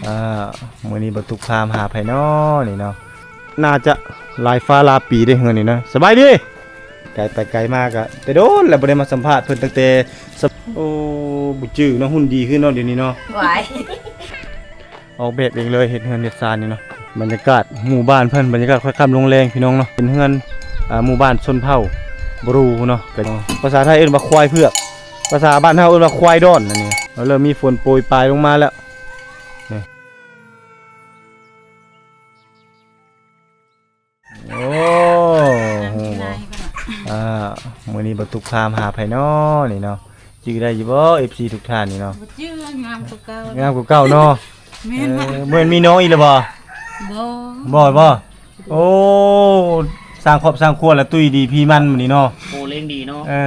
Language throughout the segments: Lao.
ອ່າ ມື້ນີ້ບໍ່ຕຸກພາມາຫາໃຜນໍນີ້ເນາະ ໜ້າຈະຫຼາຍຟ້າຫຼາຍປີເດ້ເຮືອນນີ້ເນາະ. ສະບາຍດີ. ໄກໄປໄກມາກະແຕ່ດົນແລ້ວ ບໍ່ໄດ້ມາສຳພາດເພິ່ນຕັ້ງແຕ່ສະ ໂອ້ ບໍ່ຈື່ເນາະ ຫຸ່ນດີຂຶ້ນເນາະດຽວນີ້ເນາະ. ຫວາຍ ອອກແບບເອງເລີຍ ເຮັດເຮືອນເຮັດຊານນີ້ເນາະ. ບັນຍາກາດໝູ່ບ້ານເພິ່ນ ບັນຍາກາດຄ່ຳໆລົງແລງພີ່ນ້ອງເນາະ. ເປັນເຮືອນ ອ່າ ໝູ່ບ້ານຊົນເຜົ່າບຣູເນາະ. ກໍພາສາໄທເອີ້ນວ່າຄວາຍເຜືອກ ພາສາບ້ານເຮົາເອີ້ນວ່າຄວາຍດອນ. ອັນນີ້ເລີ່ມມີຝົນໂປຍປາຍລົງມາແລ້ວນີ້. ໂອ້ ຮູ້ບໍ່ ອ່າ ມື້ນີ້ບໍ່ຕຸກພາມາຫາໃຜນໍນີ້ເນາະ. ຈື່ໄດ້ຢູ່ບໍ່ ເອັຟຊີ ທຸກທ່ານນີ້ເນາະ? ບໍ່ຈື່ ງາມກວ່າເກົ່າ ງາມກວ່າເກົ່າເນາະ. ແມ່ນ ເອີ ບໍ່ແມ່ນມີນ້ອງອີກແລ້ວບໍ່? ບໍ່ ບໍ່ ບໍ່. ໂອ້ ສ້າງຄອບສ້າງຄົວແລ້ວຕຸ້ຍດີພີມັນມື້ນີ້ເນາະ. ໂອ້ ເລ້ງດີເນາະ. ເອີ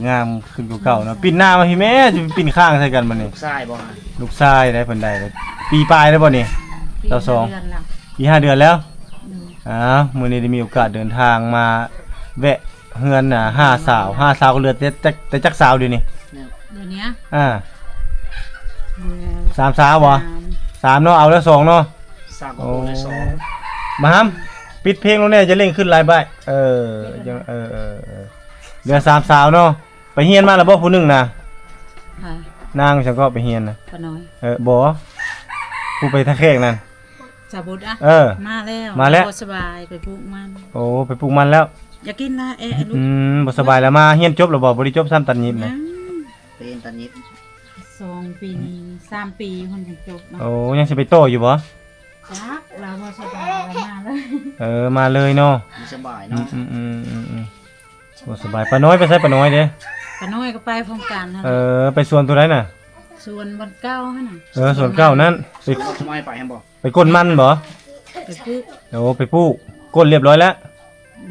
ງາມຂຶ້ນກວ່າເກົ່າເນາະ. ປິ່ນໜ້າມາພີ້ແມ່ ຈະປິ່ນຂ້າງໃສ່ກັນບັດນີ້. ລູກຊາຍບໍ່? ລູກຊາຍໄດ້ ເພິ່ນໄດ້ ປີປາຍແລ້ວບໍ່ນີ້? ຊາວສອງ ປີຫ້າເດືອນແລ້ວ. ອ່າ ມື້ນີ້ໄດ້ມີໂອກາດເດີນທາງມາແວະເຮືອນ ອ່າ ຫ້າສາວ ຫ້າສາວກໍເຫຼືອແຕ່ ແຕ່ ແຕ່ຈັກສາວດຽວນີ້? ດຽວນີ້ ອ່າ ເຫຼືອ ສາມສາວບໍ່? ສາມ ສາມເນາະ. ເອົາແລ້ວສອງເນາະ. ສາມກໍເອົາແລ້ວສອງ. ມາຫາມ ປິດເພງລົງແດ່ ຈະເລັ່ງຂຶ້ນຫຼາຍບາດ. ເອີ ເອີ ເອີ ເຫຼືອສາມສາວເນາະ. ໄປຮຽນມາແລ້ວບໍ່ຜູ້ໜຶ່ງນະ? ນາງຫຍັງກໍໄປຮຽນນະ? ປ້ານ້ອຍ. ເອີ ບໍ່ ຜູ້ໄປທ່າແຂກນັ້ນ ສາວບຸດອະ? ເອີ ມາແລ້ວ ມາແລ້ວ. ບໍ່ສະບາຍ ໄປປູກມັນ. ໂອ້ ໄປປູກມັນແລ້ວ. ຢາກກິນລະແອະລູກ. ອືມ ບໍ່ສະບາຍແລ້ວ. ມາຮຽນຈົບແລ້ວບໍ່? ບໍ່ໄດ້ຈົບຊ້ຳ ຕັດຫຍິບນະ. ຍັງ ໄປຮຽນຕັດຫຍິບ ສອງປີ ນີ້ ສາມປີພຸ້ນຈັ່ງຈົບເນາະ. ໂອ້ ຍັງຊິໄປຕໍ່ຢູ່ບໍ່? ຈັກ ລາວບໍ່ສະບາຍ ລາວມາເລີຍ. ເອີ ມາເລີຍເນາະ. ບໍ່ສະບາຍເນາະ. ອືມໆ ບໍ່ສະບາຍ. ປ້ານ້ອຍໄປໃສ? ປ້ານ້ອຍເດ້? ປ້ານ້ອຍກໍໄປພ້ອມກັນຫັ້ນ. ເອີ ໄປສວນໂຕໃດນະ? ສວນບ່ອນເກົ່າຫັ້ນນະ. ເອີ ສວນເກົ່ານັ້ນ. ໄປ ສວນໃໝ່ໄປຫັ້ນບໍ່? ໄປກົ້ນມັນບໍ່? ໄປປູກ. ໂອ້ ໄປປູກ ກົ້ນລຽບຮ້ອຍແລ້ວ?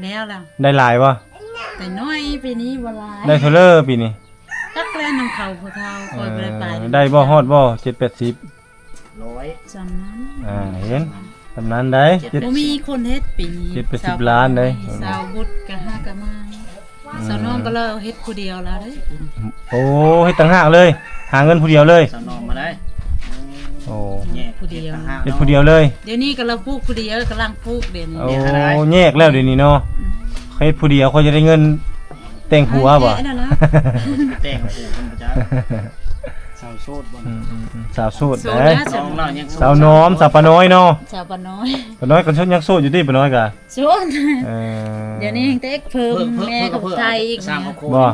ແລ້ວລະ. ໄດ້ຫຼາຍບໍ່? ໄດ້ໜ້ອຍ ປີນີ້ບໍ່ຫຼາຍ. ໄດ້ເທົ່າເລີປີນີ້? ຈັກແລ້ວນຳເຂົາຜູ້ເຖົ້າ ຂ້ອຍບໍ່ໄດ້ໄປ. ເອີ ໄດ້ບໍ່ ຮອດບໍ່ ເຈັດແປດສິບ? ຮ້ອຍ ສ່ຳນັ້ນ. ອ່າ ເຫັນ ສ່ຳນັ້ນໄດ໋. ບໍ່ມີຄົນເຮັດປີນີ້ ເຈັດແປດສິບລ້ານໄດ໋. ສາວບຸດກະຫາກະມາ ອືມ ສາວນ້ອງກໍລາວເຮັດຜູ້ດຽວລາວເດ້. ໂອ້ ເຮັດຕ່າງຫາກເລີຍ ຫາເງິນຜູ້ດຽວເລີຍ. ສາວນ້ອງມາໄດ້. ໂອ້ ແຍກ ຜູ້ດຽວ ເຮັດຕ່າງຫາກເນາະ ເຮັດຜູ້ດຽວເລີຍ. ດຽວນີ້ກໍລາວປູກຜູ້ດຽວ ກຳລັງປູກດຽວນີ້. ໂອ້ ແຍກແລ້ວດຽວນີ້ເນາະ. ອືມ ເຮັດຜູ້ດຽວ ຂ້ອຍຈະໄດ້ເງິນ ແຕ່ງຜົວບໍ່? ແຕ່ງກັບຜູ້ເພິ່ນບໍ່ຈັກ. ສາວໂສດບໍ່? ອືມໆໆ ສາວໂສດເດ້. ສາວນ້ອມ ສາວປານ້ອຍເນາະ. ສາວປານ້ອຍ ປານ້ອຍກໍຍັງໂສດຢູ່ຕິ? ປານ້ອຍກະໂສດ. ເອີ ດຽວນີ້ແຕ່ເພີ່ມ ເພີ່ມ ແມ່ເພິ່ນກໍໄທອີກ ສ້າງຄອບຄົວບໍ່?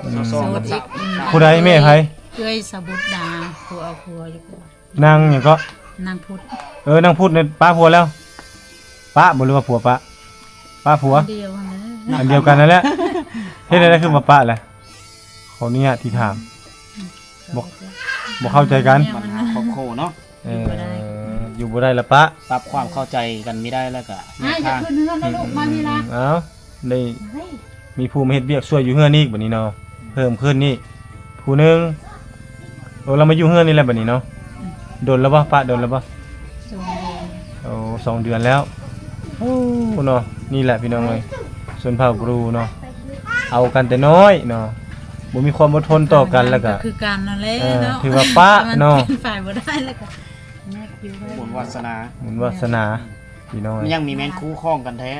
ອືມ ໂສດອີກ. ຜູ້ໃດແມ່ໃຜ? ເອື້ອຍສາວບຸດດາ ຜູ້ເອົາຜົວຢູ່. ນາງຫຍັງເກາະ? ນາງພຸດ. ເອີ ນາງພຸດນີ້ປະຜົວແລ້ວ? ປະບໍ່ ຫຼືວ່າຜົວປະ? ປະຜົວ. ອັນດຽວຫັ້ນແຫຼະ ອັນດຽວກັນຫັ້ນແຫຼະ. ເຮັດແນວໃດຄືບໍ່ປະລະ? ຂໍອະນຸຍາດທີ່ຖາມ. ອືມ ບໍ່ ບໍ່ເຂົ້າໃຈກັນ. ບັນຫາຄອບຄົວເນາະ. ເອີ ຢູ່ບໍ່ໄດ້ລະປະ. ປັບຄວາມເຂົ້າໃຈກັນບໍ່ໄດ້ລະກະແຍກທາງ. ອືມໆໆ ເອົາ ໄດ້ມີຜູ້ມາເຮັດວຽກຊ່ວຍຢູ່ເຮືອນອີກບັດນີ້ເນາະ ເພີ່ມຂຶ້ນອີກຜູ້ໜຶ່ງ. ໂອ້ ລາວມາຢູ່ເຮືອນນີ້ແຫຼະບັດນີ້ເນາະ. ອືມ ດົນແລ້ວບໍ່? ປະດົນແລ້ວບໍ່? ສອງເດືອນ. ໂອ້ ສອງເດືອນແລ້ວ. ໂອ້ ເນາະ ນີ້ແຫຼະພີ່ນ້ອງເອີຍ ຊົນເຜົ່າບຣູເນາະ ເອົາກັນແຕ່ນ້ອຍເນາະ ບໍ່ມີຄວາມອົດທົນຕໍ່ກັນ ແລ້ວກະຄືກັນນັ້ນແຫຼະເນາະ. ຖືວ່າປະເນາະ ເປັນຝ່າຍບໍ່ໄດ້ ແລ້ວກະແຍກຢູ່. ບຸນວາສະໜາ ບຸນວາສະໜາພີ່ນ້ອງ. ຍັງມີແມ່ນຄູ່ຄອງກັນແທ້.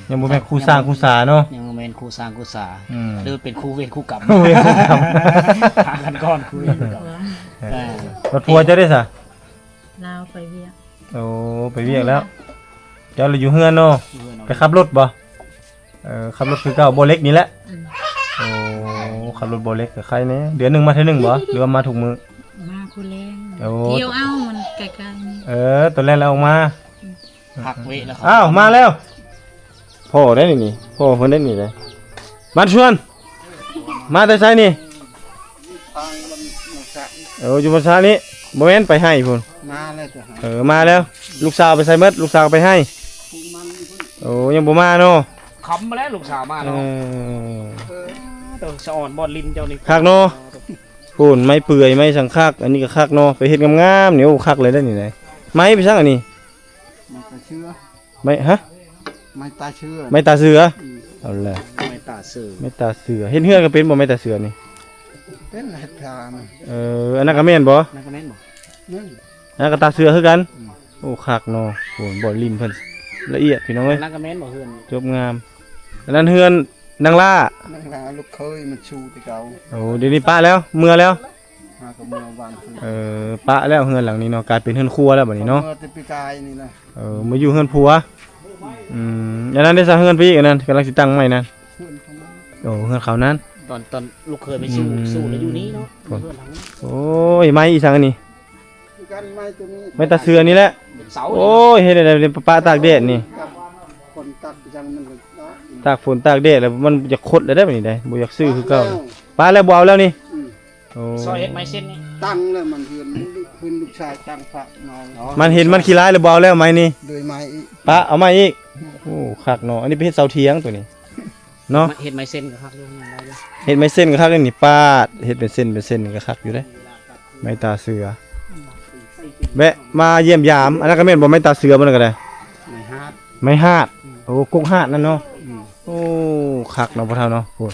ອືມ ຍັງບໍ່ແມ່ນຄູ່ສ້າງຄູ່ສາເນາະ. ຍັງບໍ່ແມ່ນຄູ່ສ້າງຄູ່ສາ. ອືມ ຫຼືເປັນຄູ່ເວນຄູ່ກຳ. ຄູ່ເວນຄູ່ກຳ ຫາກັນກ່ອນ ຄູ່ເວນຄູ່ກຳ. ເອີ ເອີ ບັດຜົວເຈົ້າເດ້ສະ? ລາວໄປວຽກ. ໂອ້ ໄປວຽກແລ້ວ. ເຈົ້າລະຢູ່ເຮືອນເນາະ. ຢູ່ເຮືອນເນາະ. ໄປຂັບລົດບໍ່? ເອີ ຂັບລົດຄືເກົ່າ ບໍ່ເຫຼັກນີ້ແຫຼະ. ອືມ ໂອ້ ຂັບລົດບໍ່ເຫຼັກກະໄຄແດ່. ເດືອນໜຶ່ງມາເທື່ອໜຶ່ງບໍ່ ຫຼືວ່າມາທຸກມື້? ມາຄູ່ແລງ. ໂອ້ ທ່ຽວເອົາ ມັນໃກ້ໆນີ້. ເອີ ຕອນແລງແລ້ວອອກມາ. ອືມ ພັກເວະແລ້ວ. ອ້າວ ມາແລ້ວ. ພໍ່ໄດ໋ນີ້ ພໍ່ເພິ່ນໄດ໋ນີ້. ມາຊວນ ມາແຕ່ໃສນີ້? ເອີ ຢູ່ບ້ານຊານີ້. ບໍ່ແມ່ນໄປໄຮ່ພຸ້ນ. ມາແລ້ວ. ເອີ ມາແລ້ວ. ລູກສາວໄປໃສໝົດ? ລູກສາວໄປໄຮ່. ໂອ້ ຍັງບໍ່ມາເນາະ. ຄ່ຳມາແລ້ວ ລູກສາວມາເນາະ. ເອີ ເອີ ສະອອນບ່ອນຫຼິ້ນເຈົ້ານີ້ ຄັກເນາະ. ພຸ້ນ ໄມ້ເປືອຍ ໄມ້ສັງຄັກ. ອັນນີ້ກໍຄັກເນາະ ໄປເຮັດງາມໆນີ້. ໂອ້ ຄັກເລີຍເດ້ນີ້. ໄມ້ໄປສັງອັນນີ້? ໄມ້ຕາເຊືອ. ໄມ້ ຮະ? ໄມ້ຕາເຊືອ. ໄມ້ຕາເຊືອ. ອືມ ເອົາແຫຼະ ໄມ້ຕາເຊືອ ໄມ້ຕາເຊືອ. ເຮັດເຮືອນກໍເປັນບໍ່ ໄມ້ຕາເຊືອນີ້? ເປັນເຮັດທານ ເອີ ອັນນັ້ນກໍແມ່ນບໍ່? ນັ້ນກໍແມ່ນບໍ່? ແມ່ນ ອັນນັ້ນກໍຕາເສືອຄືກັນ. ອືມ ໂອ້ ຄັກເນາະ. ໂອ້ ບໍ່ລິມເພິ່ນລະອຽດ ພີ່ນ້ອງເອີຍ. ອັນນັ້ນກໍແມ່ນບໍ່? ເຮືອນຈົບງາມ. ອັນນັ້ນເຮືອນນາງຫຼ້າ ນາງຫຼ້າລູກເຂີຍມັນຊູແຕ່ເກົ່າ. ໂອ້ ດຽວນີ້ປະແລ້ວ ເມືອແລ້ວ. ຫາກໍເມືອບ້ານເພິ່ນ. ເອີ ປະແລ້ວເຮືອນຫຼັງນີ້ເນາະ ກາຍເປັນເຮືອນຄົວແລ້ວບັດນີ້ເນາະ. ເມືອແຕ່ປີກາຍນີ້ນະ. ເອີ ມາຢູ່ເຮືອນຜົວ. ອືມ ອັນນັ້ນເດ້ຊະ ເຮືອນພີ້ ອັນນັ້ນກຳລັງຊິຕັ້ງໃໝ່ນັ້ນ. ເຮືອນຂອງມັນ. ໂອ້ ເຮືອນເຂົານັ້ນ. ຕອນ ຕອນລູກເຂີຍໄປ ອືມ ສູ້ຢູ່ນີ້ເນາະ ເຮືອນຫຼັງນີ້. ໂອ້ຍ ໄມ້ອີ່ສັງອັນນີ້? ຄືກັນ ໄມ້ຕົວນີ້ ໄມ້ຕາເສືອນີ້ແຫຼະ. ເປັນເສົາ. ໂອ້ຍ ເຮັດໄດ້ ໄດ້ປະຕາກແດດນີ້. ຕາກຝົນຕາກຫຍັງມັນກໍ ຕາກຝົນຕາກແດດແລ້ວ ມັນຢາກຄົດແລ້ວເດ້ບັດນີ້ໄດ໋ ບໍ່ຢາກຊື້ຄືເກົ່າ. ປະແລ້ວ ບໍ່ເອົາແລ້ວນີ້. ອືມ ໂອ້ ຊອຍເຮັດໄມ້ເສັ້ນນີ້ ຕັ້ງແລ້ວມັນເຮືອນ ເຮືອນລູກຊາຍຕັ້ງພະນອນ. ມັນເຫັນມັນຂີ້ຮ້າຍແລ້ວ ບໍ່ເອົາແລ້ວໄມ້ນີ້. ໂດຍໄມ້ອີກ ປະເອົາໃໝ່ອີກ. ໂອ້ ຄັກເນາະ. ອັນນີ້ໄປເຮັດເສົາຖຽງຕົວນີ້ເນາະ. ເຮັດໄມ້ເສັ້ນກໍຄັກຢູ່ ຍັງໄດ້ຢູ່. ເຮັດໄມ້ເສັ້ນກໍຄັກຢູ່ນີ້ ປາດ ເຮັດເປັນເສັ້ນເປັນເສັ້ນນີ້ກໍຄັກຢູ່ເດ້. ໄມ້ຕາເສືອ ແວະມາຢ້ຽມຢາມ. ອັນນັ້ນກໍແມ່ນບໍ່? ໄມ້ຕາເສືອ ມັນກໍໄດ້ ໄມ້ຫາດ ໄມ້ຫາດ. ອືມ ໂອ້ ກົກຫາດນັ້ນເນາະ. ອືມ ໂອ້ ຄັກເນາະພໍ່ເຖົ້າເນາະ. ໂອ້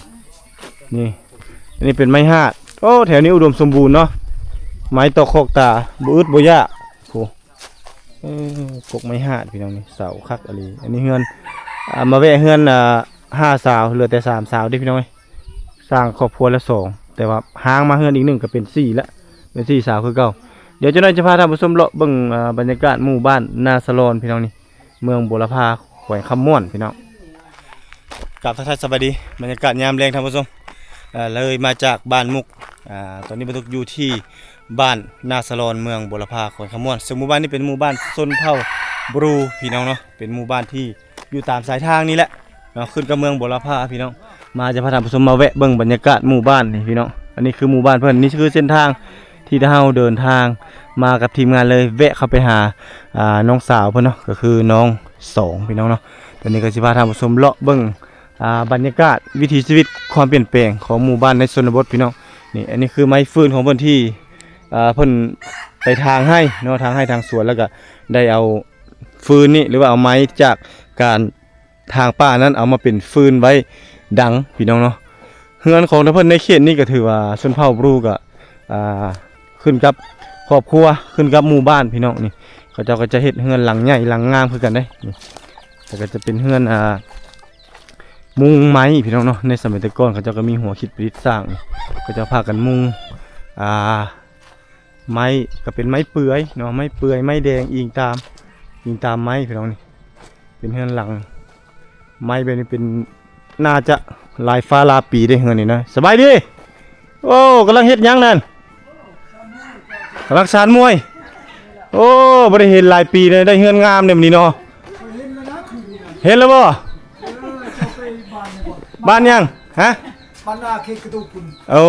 ນີ້ ອັນນີ້ເປັນໄມ້ຫາດ. ໂອ້ ແຖວນີ້ອຸດົມສົມບູນເນາະ ໄມ້ຕໍ່ຄອກຕາ ບໍ່ອຶດບໍ່ຢາກ. ໂອ້ ເອີ ກົກໄມ້ຫາດພີ່ນ້ອງນີ້ ເສົາຄັກອີ່ຫຼີ. ອັນນີ້ເຮືອນ ອ່າ ມາແວະເຮືອນ ອ່າ ຫ້າສາວ ເຫຼືອແຕ່ສາມສາວເດ້ພີ່ນ້ອງເອີຍ. ສ້າງຄອບຄົວລະສອງ ແຕ່ວ່າຮ້າງມາເຮືອນອີກໜຶ່ງກໍເປັນສີ່ລະ ເປັນສີ່ສາວຄືເກົ່າ. ດຽວຈັກໜ້ອຍຈະພາທ່ານຜູ້ຊົມເລາະເບິ່ງ ອ່າ ບັນຍາກາດໝູ່ບ້ານນາສະຫຼອນພີ່ນ້ອງນີ້ ເມືອງບົວລະພາ ແຂວງຄຳມ່ວນພີ່ນ້ອງ. ກາບທັກທາຍສະບາຍດີ ບັນຍາກາດຍາມແລງທ່ານຜູ້ຊົມ. ເອີ ເລີຍມາຈາກບ້ານມຸກ ອ່າ ຕອນນີ້ບ່າວຕຸກຢູ່ທີ່ບ້ານນາສະຫຼອນ ເມືອງບົວລະພາ ແຂວງຄຳມ່ວນ. ເຊິ່ງໝູ່ບ້ານນີ້ເປັນໝູ່ບ້ານຊົນເຜົ່າບຣູພີ່ນ້ອງເນາະ ເປັນໝູ່ບ້ານທີ່ຢູ່ຕາມສາຍທາງນີ້ແຫຼະເນາະ ຂຶ້ນກັບເມືອງບົວລະພາພີ່ນ້ອງ. ມາຈະພາທ່ານຜູ້ຊົມມາແວະເບິ່ງບັນຍາກາດໝູ່ບ້ານນີ້ພີ່ນ້ອງ. ອັນນີ້ຄືໝູ່ບ້ານເພິ່ນ ນີ້ຄືເສັ້ນທາງ ທີ່ເຮົາເດີນທາງມາກັບທີມງານເລີຍ ແວະເຂົ້າໄປຫາ ອ່າ ນ້ອງສາວເພິ່ນເນາະ ກໍຄືນ້ອງສອງພີ່ນ້ອງເນາະ. ຕອນນີ້ກໍຊິພາທ່ານຜູ້ຊົມເລາະເບິ່ງ ອ່າ ບັນຍາກາດວິຖີຊີວິດ ຄວາມປ່ຽນແປງຂອງໝູ່ບ້ານໃນຊົນນະບົດພີ່ນ້ອງ. ນີ້ ອັນນີ້ຄືໄມ້ຟືນຂອງເພິ່ນທີ່ ອ່າ ເພິ່ນໄປຖາງໄຮ່ເນາະ ຖາງໄຮ່ຖາງສວນ ແລ້ວກໍໄດ້ເອົາຟືນນີ້ ຫຼືວ່າເອົາໄມ້ຈາກການ ທາງປ່ານັ້ນເອົາມາເປັນຟືນໄວ້ດັງພີ່ນ້ອງເນາະ. ເຮືອນຂອງເພິ່ນໃນເຂດນີ້ກໍຖືວ່າຊົນເຜົ່າບຣູກໍ ອ່າ ຂຶ້ນກັບຄອບຄົວ ຂຶ້ນກັບໝູ່ບ້ານພີ່ນ້ອງ. ນີ້ເຂົາເຈົ້າກໍຈະເຮັດເຮືອນຫຼັງໃຫຍ່ຫຼັງງາມຄືກັນເດ້. ນີ້ ແລ້ວກໍຈະເປັນເຮືອນ ອ່າ ມຸງໄມ້ພີ່ນ້ອງເນາະ. ໃນສະໄໝແຕ່ກ່ອນເຂົາເຈົ້າກໍມີຫົວຄິດປະດິດສ້າງ ນີ້ເຂົາເຈົ້າພາກັນມຸງ ອ່າ ໄມ້ກໍເປັນໄມ້ເປືອຍເນາະ ໄມ້ເປືອຍ ໄມ້ແດງ ອີງຕາມ ອີງຕາມໄມ້ພີ່ນ້ອງ. ນີ້ເປັນເຮືອນຫຼັງໄມ້ແບບນີ້ ເປັນ ໜ້າຈະຫຼາຍຟ້າຫຼາຍປີເດ້ເຮືອນນີ້ນະ. ສະບາຍດີ. ໂອ້ ກຳລັງເຮັດຫຍັງນັ້ນ? ກຳລັງສານມວຍ. ໂອ້ ບໍ່ໄດ້ເຫັນຫຼາຍປີເລີຍ ໄດ້ເຮືອນງາມເດ້ມື້ນີ້ເນາະ. ເຫັນແລ້ວບໍ່? ບ້ານຫຍັງ? ຮະ? ບ້ານນາເຂດກະຕຸກພຸ້ນ. ໂອ້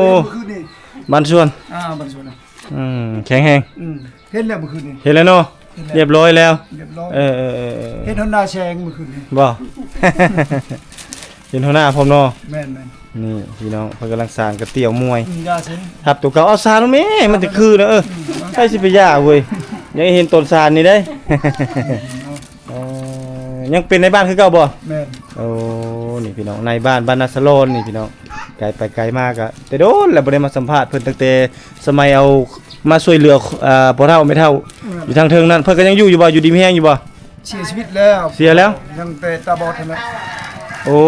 ເຫັນມື້ຄືນນີ້ ບ້ານສວນ. ອ່າ ບ້ານສວນນະ. ອືມ ແຂງແຮງ. ອືມ ເຫັນແລ້ວມື້ຄືນນີ້ ເຫັນແລ້ວເນາະ. ເຫັນແລ້ວ ຮຽບຮ້ອຍແລ້ວ. ຮຽບຮ້ອຍ. ເອີ ເອີ ເອີ ເອີ ເຫັນຫົວໜ້າແຊງມື້ຄືນນີ້. ບໍ່ ເຫັນຫົວໜ້າພ້ອມເນາະ. ແມ່ນໆ. ນີ້ພີ່ນ້ອງ ເພິ່ນກຳລັງສານກະຕຽວມວຍ. ອືມ ຢ່າຊິ ທັບຕົວເກົ່າ. ເອົາສານແມ່ ມັນຈະຄືນະ. ເອີ ອືມ ໃຜຊິໄປຢາກເວີຍ ຢາກເຫັນຕົນສານນີ້ເດ້. ອືມ ເນາະ. ອໍ ຍັງເປັນນາຍບ້ານຄືເກົ່າບໍ່? ແມ່ນ. ໂອ້ ນີ້ພີ່ນ້ອງ ນາຍບ້ານ ບ້ານນາສະຫຼອນນີ້ພີ່ນ້ອງ. ໄກໄປໄກມາກະແຕ່ດົນແລ້ວ ບໍ່ໄດ້ມາສຳພາດເພິ່ນ ຕັ້ງແຕ່ສະໄໝເອົາມາຊ່ວຍເຫຼືອ ອ່າ ພໍ່ເຖົ້າແມ່ເຖົ້າ ແມ່ນ ຢູ່ທາງເທິງນັ້ນ. ເພິ່ນກໍຍັງຢູ່ຢູ່ບໍ່? ຢູ່ດີມີແຮງຢູ່ບໍ່? ເສຍຊີວິດແລ້ວ. ເສຍແລ້ວ? ຍັງແຕ່ຕາບອດຫັ້ນແຫຼະ. ໂອ້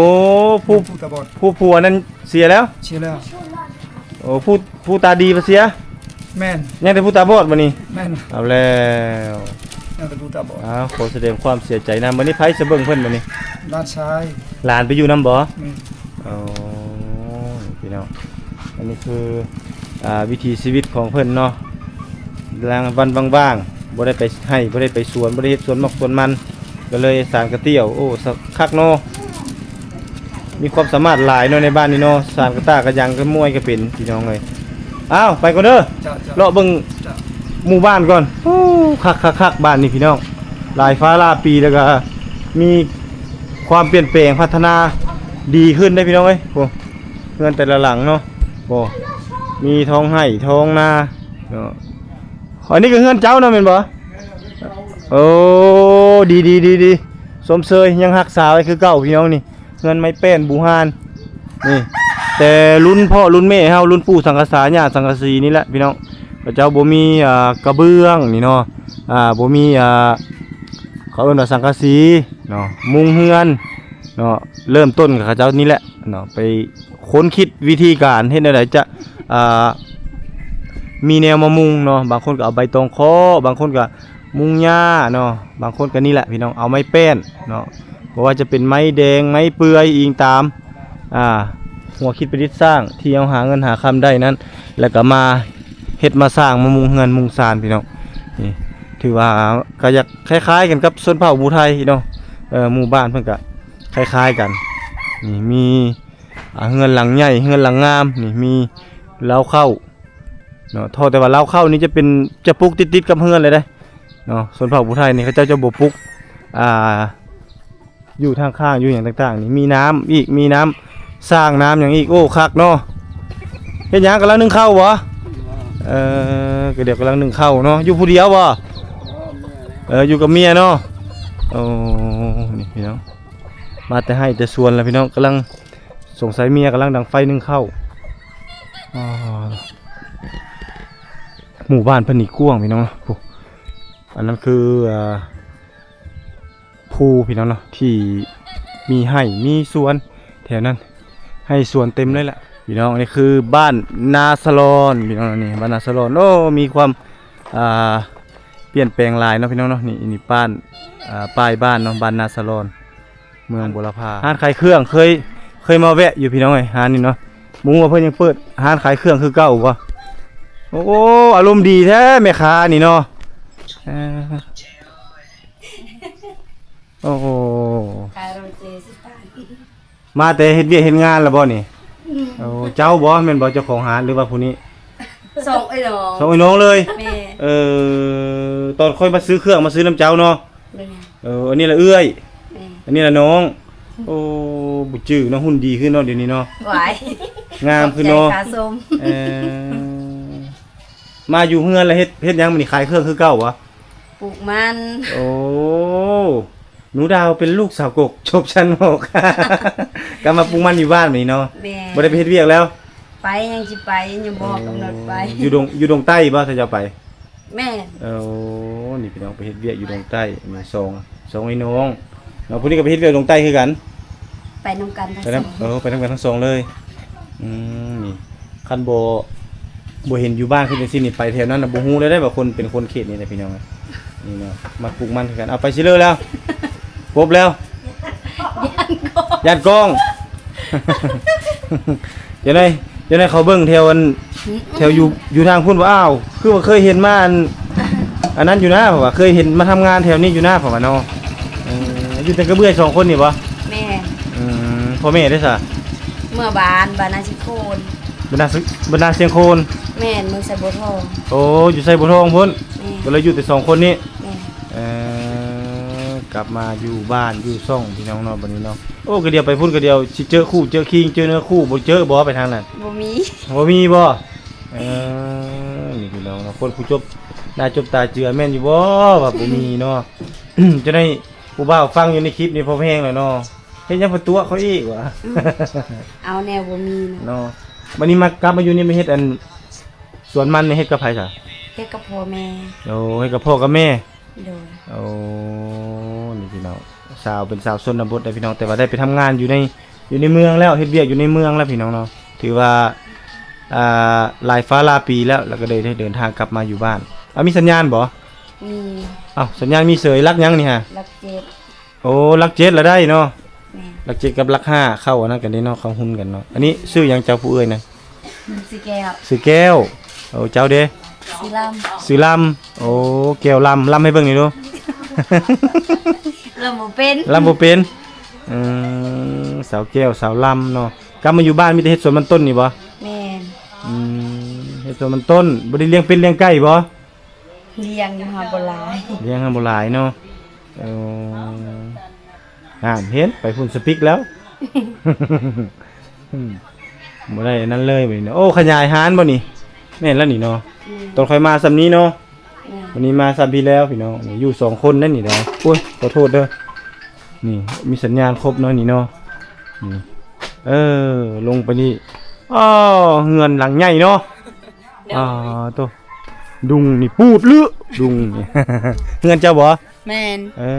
ຜູ້ ຜູ້ຕາບອດ ຜູ້ ຜູ້ອັນນັ້ນເສຍແລ້ວ? ເສຍແລ້ວ. ໂອ້ ຜູ້ ຜູ້ຕາດີບໍ່ເສຍ? ແມ່ນ. ຍັງແຕ່ຜູ້ຕາບອດບັດນີ້? ແມ່ນ. ເອົາແລ້ວ ຍັງແຕ່ຜູ້ຕາບອດ. ອ້າວ ຂໍສະແດງຄວາມເສຍໃຈນຳ. ບັດນີ້ໃຜຊິເບິ່ງເພິ່ນບັດນີ້? ຫຼານຊາຍ. ຫຼານໄປຢູ່ນຳບໍ່? ແມ່ນ. ໂອ້ ພີ່ນ້ອງ ອັນນີ້ຄື ອ່າ ວິຖີຊີວິດຂອງເພິ່ນເນາະ. ລາງວັນວ່າງໆ ບໍ່ໄດ້ໄປໄຮ່ ບໍ່ໄດ້ໄປສວນ ບໍ່ໄດ້ເຮັດສວນໝາກສວນມັນ ກໍເລີຍສານກະຕຽວ. ໂອ້ ຄັກເນາະ. ມີຄວາມສາມາດຫຼາຍເນາະໃນບ້ານນີ້ເນາະ. ສານກະຕ່າກະຍັງກະມວຍກະເປັນ ພີ່ນ້ອງເອີຍ. ອ້າວ ໄປກ່ອນເດີ. ເຈົ້າ ເຈົ້າ. ເລາະເບິ່ງ ເຈົ້າ ໝູ່ບ້ານກ່ອນ. ໂອ້ ຄັກໆໆ ບ້ານນີ້ພີ່ນ້ອງ ຫຼາຍຟ້າຫຼາຍປີ ແລ້ວກະມີຄວາມປ່ຽນແປງພັດທະນາດີຂຶ້ນເດ້ພີ່ນ້ອງເອີຍ. ໂອ້ ເຮືອນແຕ່ລະຫຼັງເນາະ. ໂອ້ ມີທ້ອງໄຮ່ທ້ອງນາເນາະ. ອັນນີ້ກະເຮືອນເຈົ້າເນາະ ແມ່ນບໍ່? ໂອ້ ດີໆໆໆ ຊົມເຊີຍ ຍັງຮັກສາໄວ້ຄືເກົ່າພີ່ນ້ອງນີ້. ເຮືອນໄມ້ແປ້ນບູຮານນີ້ ແຕ່ລຸ້ນພໍ່ລຸ້ນແມ່ເຮົາ ລຸ້ນປູ່ສັງກະສາ ຍ່າສັງກະສີນີ້ແຫຼະພີ່ນ້ອງ. ເຂົາເຈົ້າບໍ່ມີ ອ່າ ກະເບື້ອງນີ້ເນາະ ອ່າ ບໍ່ມີ ອ່າ ເຂົາເອີ້ນວ່າສັງກະສີເນາະ ມຸງເຮືອນເນາະ. ເລີ່ມຕົ້ນກັບເຂົາເຈົ້ານີ້ແຫຼະເນາະ ໄປຄົ້ນຄິດວິທີການເຮັດແນວໃດຈະ ອ່າ ມີແນວມາມຸງເນາະ. ບາງຄົນກໍເອົາໃບຕອງເຄາະ ບາງຄົນກໍມຸງຫຍ້າເນາະ ບາງຄົນກໍນີ້ແຫຼະພີ່ນ້ອງ ເອົາໄມ້ແປ້ນເນາະ ບໍ່ວ່າຈະເປັນໄມ້ແດງ ໄມ້ເປືອຍ ອີງຕາມ ອ່າ ຫົວຄິດປະດິດສ້າງທີ່ເຮົາຫາເງິນຫາຄຳໄດ້ນັ້ນ ແລ້ວກໍມາເຮັດມາສ້າງ ມາມຸງເຮືອນມຸງຊານພີ່ນ້ອງ. ນີ້ຖືວ່າກໍຢາກຄ້າຍໆກັນກັບຊົນເຜົ່າຜູ້ໄທເນາະ ເອີ ໝູ່ບ້ານເພິ່ນກໍຄ້າຍໆກັນ. ນີ້ມີ ອ່າ ເຮືອນຫຼັງໃຫຍ່ ເຮືອນຫຼັງງາມ ນີ້ມີເລົ້າເຂົ້າເນາະ. ເທົ່າແຕ່ວ່າເລົ້າເຂົ້ານີ້ຈະເປັນ ຈະປຸກຕິດໆກັບເຮືອນເລີຍເດ້ເນາະ. ຊົນເຜົ່າຜູ້ໄທນີ້ເຂົາເຈົ້າຈະບໍ່ປຸກ ອ່າ ຢູ່ທາງຂ້າງ ຢູ່ຫຍັງຕ່າງໆນີ້ ມີນ້ຳອີກ ມີນ້ຳສ້າງ ນ້ຳຫຍັງອີກ. ໂອ້ ຄັກເນາະ. ເຮັດຫຍັງ? ກຳລັງໜຶ້ງເຂົ້າບໍ່? ເອີ ກໍດຽວກຳລັງໜຶ້ງເຂົ້າເນາະ. ຢູ່ຜູ້ດຽວບໍ່? ເອີ ຢູ່ກັບເມຍເນາະ. ໂອ້ ນີ້ພີ່ນ້ອງ ມາແຕ່ໄຮ່ແຕ່ສວນລະພີ່ນ້ອງ. ກຳລັງ ສົງໄສເມຍກຳລັງດັງໄຟໜຶ້ງເຂົ້າ. ອ່າ ໝູ່ບ້ານເພິ່ນນີ້ກວ້າງພີ່ນ້ອງເນາະ. ໂອ້ ອັນນັ້ນຄື ອ່າ ພູພີ່ນ້ອງເນາະ ທີ່ມີໄຮ່ມີສວນແຖວນັ້ນ ໄຮ່ສວນເຕັມເລີຍແຫຼະພີ່ນ້ອງ. ນີ້ຄືບ້ານນາສະຫຼອນພີ່ນ້ອງ ນີ້ບ້ານນາສະຫຼອນ. ໂອ້ ມີຄວາມ ອ່າ ປ່ຽນແປງຫຼາຍເນາະພີ່ນ້ອງເນາະ. ນີ້ ນີ້ປ້ານ ອ່າ ປ້າຍບ້ານເນາະ ບ້ານນາສະຫຼອນ ເມືອງບົວລະພາ. ຮ້ານຂາຍເຄື່ອງ ເຄີຍ ເຄີຍມາແວະຢູ່ພີ່ນ້ອງເອີຍ ຮ້ານນີ້ເນາະ. ບໍ່ຮູ້ວ່າເພິ່ນຍັງເປີດຮ້ານຂາຍເຄື່ອງຄືເກົ່າບໍ່? ໂອ້ ອາລົມດີແທ້ແມ່ຄ້ານີ້ເນາະ. ເອີ ໂອ້ ມາແຕ່ເຮັດວຽກເຮັດງານລະບໍ່ນີ້? ອືມ ໂອ້ ເຈົ້າບໍ່ ແມ່ນບໍ່ເຈົ້າຂອງຮ້ານ ຫຼືວ່າຜູ້ນີ້? ສອງເອື້ອຍນ້ອງ ສອງເອື້ອຍນ້ອງເລີຍ. ແມ່ນ ເອີ ຕອນຂ້ອຍມາຊື້ເຄື່ອງ ມາຊື້ນຳເຈົ້າເນາະ. ແມ່ນ ເອີ ອັນນີ້ລະເອື້ອຍ ແມ່ນ ອັນນີ້ລະນ້ອງ. ໂອ້ ບໍ່ຈື່ເນາະ ຫຸ່ນດີຂຶ້ນເນາະ ດຽວນີ້ເນາະ. ຫວາຍ ງາມຂຶ້ນເນາະ ຂອບໃຈຄ່າຊົມ. ເອີ ມາຢູ່ເຮືອນລະເຮັດ ເຮັດຫຍັງມື້ນີ້? ຂາຍເຄື່ອງຄືເກົ່າຫວາ? ປູກມັນ. ໂອ້ ໜູດາວເປັນລູກສາວກົກ ຈົບຊັ້ນຫົກ ກໍມາປູກມັນຢູ່ບ້ານມື້ນີ້ເນາະ. ແມ່ນ ບໍ່ໄດ້ໄປເຮັດວຽກແລ້ວ? ໄປ ຍັງຊິໄປ ຍັງບໍ່ກຳນົດໄປ. ເອີ ຢູ່ດົງ ຢູ່ດົງໃຕ້ບໍ່ ຖ້າເຈົ້າໄປ? ແມ່ນ ໂອ້ ນີ້ພີ່ນ້ອງໄປເຮັດວຽກຢູ່ດົງໃຕ້ ມີສອງ ສອງອ້າຍນ້ອງເນາະ. ຜູ້ນີ້ກໍໄປເຮັດວຽກດົງໃຕ້ຄືກັນ ໄປນຳກັນທັງສອງ. ເອີ ໄປນຳກັນທັງສອງເລີຍ. ອືມ ນີ້ ຄັນບໍ່ ບໍ່ເຫັນຢູ່ບ້ານຄືຈັ່ງຊີ້ນີ້ ໄປແຖວນັ້ນນະ ບໍ່ຮູ້ເລີຍເດ້ວ່າຄົນເປັນຄົນເຂດນີ້ນະພີ່ນ້ອງ. ນີ້ເນາະ ມັກປູກມັນຄືກັນ. ເອົາ ໄປຊິເລີແລ້ວ ປົບແລ້ວ ຢ້ານກ້ອງ ຢ້ານກ້ອງ. ຈັ່ງໃດ ຈັ່ງໃດເຂົາເບິ່ງແຖວອັນ ແຖວຢູ່ ຢູ່ທາງພຸ້ນວ່າ ອ້າວ ຄືວ່າເຄີຍເຫັນມາອັນ ອັນນັ້ນຢູ່ນະ ເພາະວ່າເຄີຍເຫັນມາທຳງານແຖວນີ້ຢູ່ນະ ເພາະວ່າເນາະ. ເອີ ຢູ່ແຕ່ກັບເອື້ອຍສອງຄົນນີ້ບໍ່? ແມ່ນ ອືມ ພໍ່ແມ່ເດ້ຊະ? ເມືອບ້ານ ບ້ານນາຊຽງໂຄນ. ບ້ານນາຊຽງ ບ້ານນາຊຽງໂຄນ. ແມ່ນ ເມືອງໄຊບົວທອງ. ໂອ້ ຢູ່ໄຊບົວທອງພຸ້ນ. ແມ່ນ ກໍເລີຍຢູ່ແຕ່ສອງຄົນນີ້. ແມ່ນ ເອີ ກັບມາຢູ່ບ້ານຢູ່ຊ່ອງພີ່ນ້ອງເນາະ ບັດນີ້ເນາະ. ໂອ້ ກະດຽວໄປພຸ້ນກະດຽວຊິເຈີຄູ່ເຈີຄີງ ເຈີເນື້ອຄູ່ ບໍ່ເຈີບໍ່ ໄປທາງນັ້ນ? ບໍ່ມີ ບໍ່ມີບໍ່? ເອີ ນີ້ພີ່ນ້ອງເນາະ ຄົນຜູ້ຈົບໜ້າຈົບຕາເຈືອແມ່ນຢູ່ບໍ່ວ່າບໍ່ມີເນາະ. ຈັ່ງໃດຜູ້ບ່າວຟັງຢູ່ໃນຄລິບນີ້ພໍແພງແລ້ວເນາະ. ເຮັດຫຍັງໄປຕົວະເຂົາອີກຫວາ? ອືມ ເອົາແນວບໍ່ມີເນາະ ເນາະ. ບັດນີ້ມາ ກັບມາຢູ່ນີ້ມາເຮັດອັນສວນມັນນີ້ເຮັດກັບໃຜຊະ? ເຮັດກັບພໍ່ແມ່. ໂອ້ ເຮັດກັບພໍ່ກັບແມ່. ໂດຍ ໂອ້ ນີ້ພີ່ນ້ອງ ສາວເປັນສາວຊົນນະບົດເດ້ພີ່ນ້ອງ ແຕ່ວ່າໄດ້ໄປທຳງານຢູ່ໃນ ຢູ່ໃນເມືອງແລ້ວ ເຮັດວຽກຢູ່ໃນເມືອງແລ້ວພີ່ນ້ອງເນາະ. ຖືວ່າ ອ່າ ຫຼາຍຟ້າຫຼາຍປີແລ້ວ ແລ້ວກໍໄດ້ ໄດ້ເດີນທາງກັບມາຢູ່ບ້ານ. ເອົາ ມີສັນຍານບໍ່? ມີ. ເອົ້າ ສັນຍານມີເສີຍ. ຫຼັກຫຍັງນີ້ຫະ? ຫຼັກເຈັດ. ໂອ້ ຫຼັກເຈັດລະໄດ້ເນາະ. ແມ່ນ ຫຼັກເຈັດກັບຫຼັກຫ້າເຂົ້າອັນນັ້ນກັນເດ້ເນາະ ເຂົ້າຮຸ່ນກັນເນາະ. ອັນນີ້ຊື່ຫຍັງເຈົ້າຜູ້ເອື້ອຍນະ? ຊື່ແກ້ວ. ຊື່ແກ້ວ. ໂອ້ ເຈົ້າເດ? ຊື່ລຳ. ຊື່ລຳ. ໂອ້ ແກ້ວລຳ ລຳໃຫ້ເບິ່ງໜ່ອຍດູ. ລຳບໍ່ເປັນ. ລຳບໍ່ເປັນ. ອືມ ສາວແກ້ວ ສາວລຳເນາະ. ກັບມາຢູ່ບ້ານມີແຕ່ເຮັດສວນມັນຕົ້ນນີ້ບໍ່? ແມ່ນ. ອືມ ເຮັດສວນມັນຕົ້ນ. ບໍ່ໄດ້ລ້ຽງເປັດລ້ຽງໄກ່ບໍ່? ລ້ຽງຢູ່ ຫາບໍ່ຫຼາຍ. ລ້ຽງຫາບໍ່ຫຼາຍເນາະ. ເອີ ຫັ້ນ ເຫັນ ໄປພຸ້ນສະປິກແລ້ວ. ອືມ ບໍ່ໄດ້ອັນນັ້ນເລີຍບັດນີ້ເນາະ. ໂອ້ ຂະຫຍາຍຮ້ານບໍ່ນີ້? ແມ່ນແລ້ວນີ້ເນາະ. ອືມ ຕອນຂ້ອຍມາຊ່ຳນີ້ເນາະ. ແມ່ນ ວັນນີ້ມາຊ່ຳພີ້ແລ້ວພີ່ນ້ອງ. ນີ້ຢູ່ສອງຄົນເດ້ນີ້ເດ້. ໂອ້ຍ ຂໍໂທດເດີ. ນີ້ມີສັນຍານຄົບເນາະນີ້ເນາະ. ນີ້ ເອີ ລົງໄປນີ້ ອ້າວ ເຮືອນຫຼັງໃຫຍ່ເນາະ. ໂດຍ ອ້າໂຕ ດຸງນີ້ປູດລຶ ດຸງນີ້ ເຮືອນເຈົ້າບໍ່? ແມ່ນ. ເອີ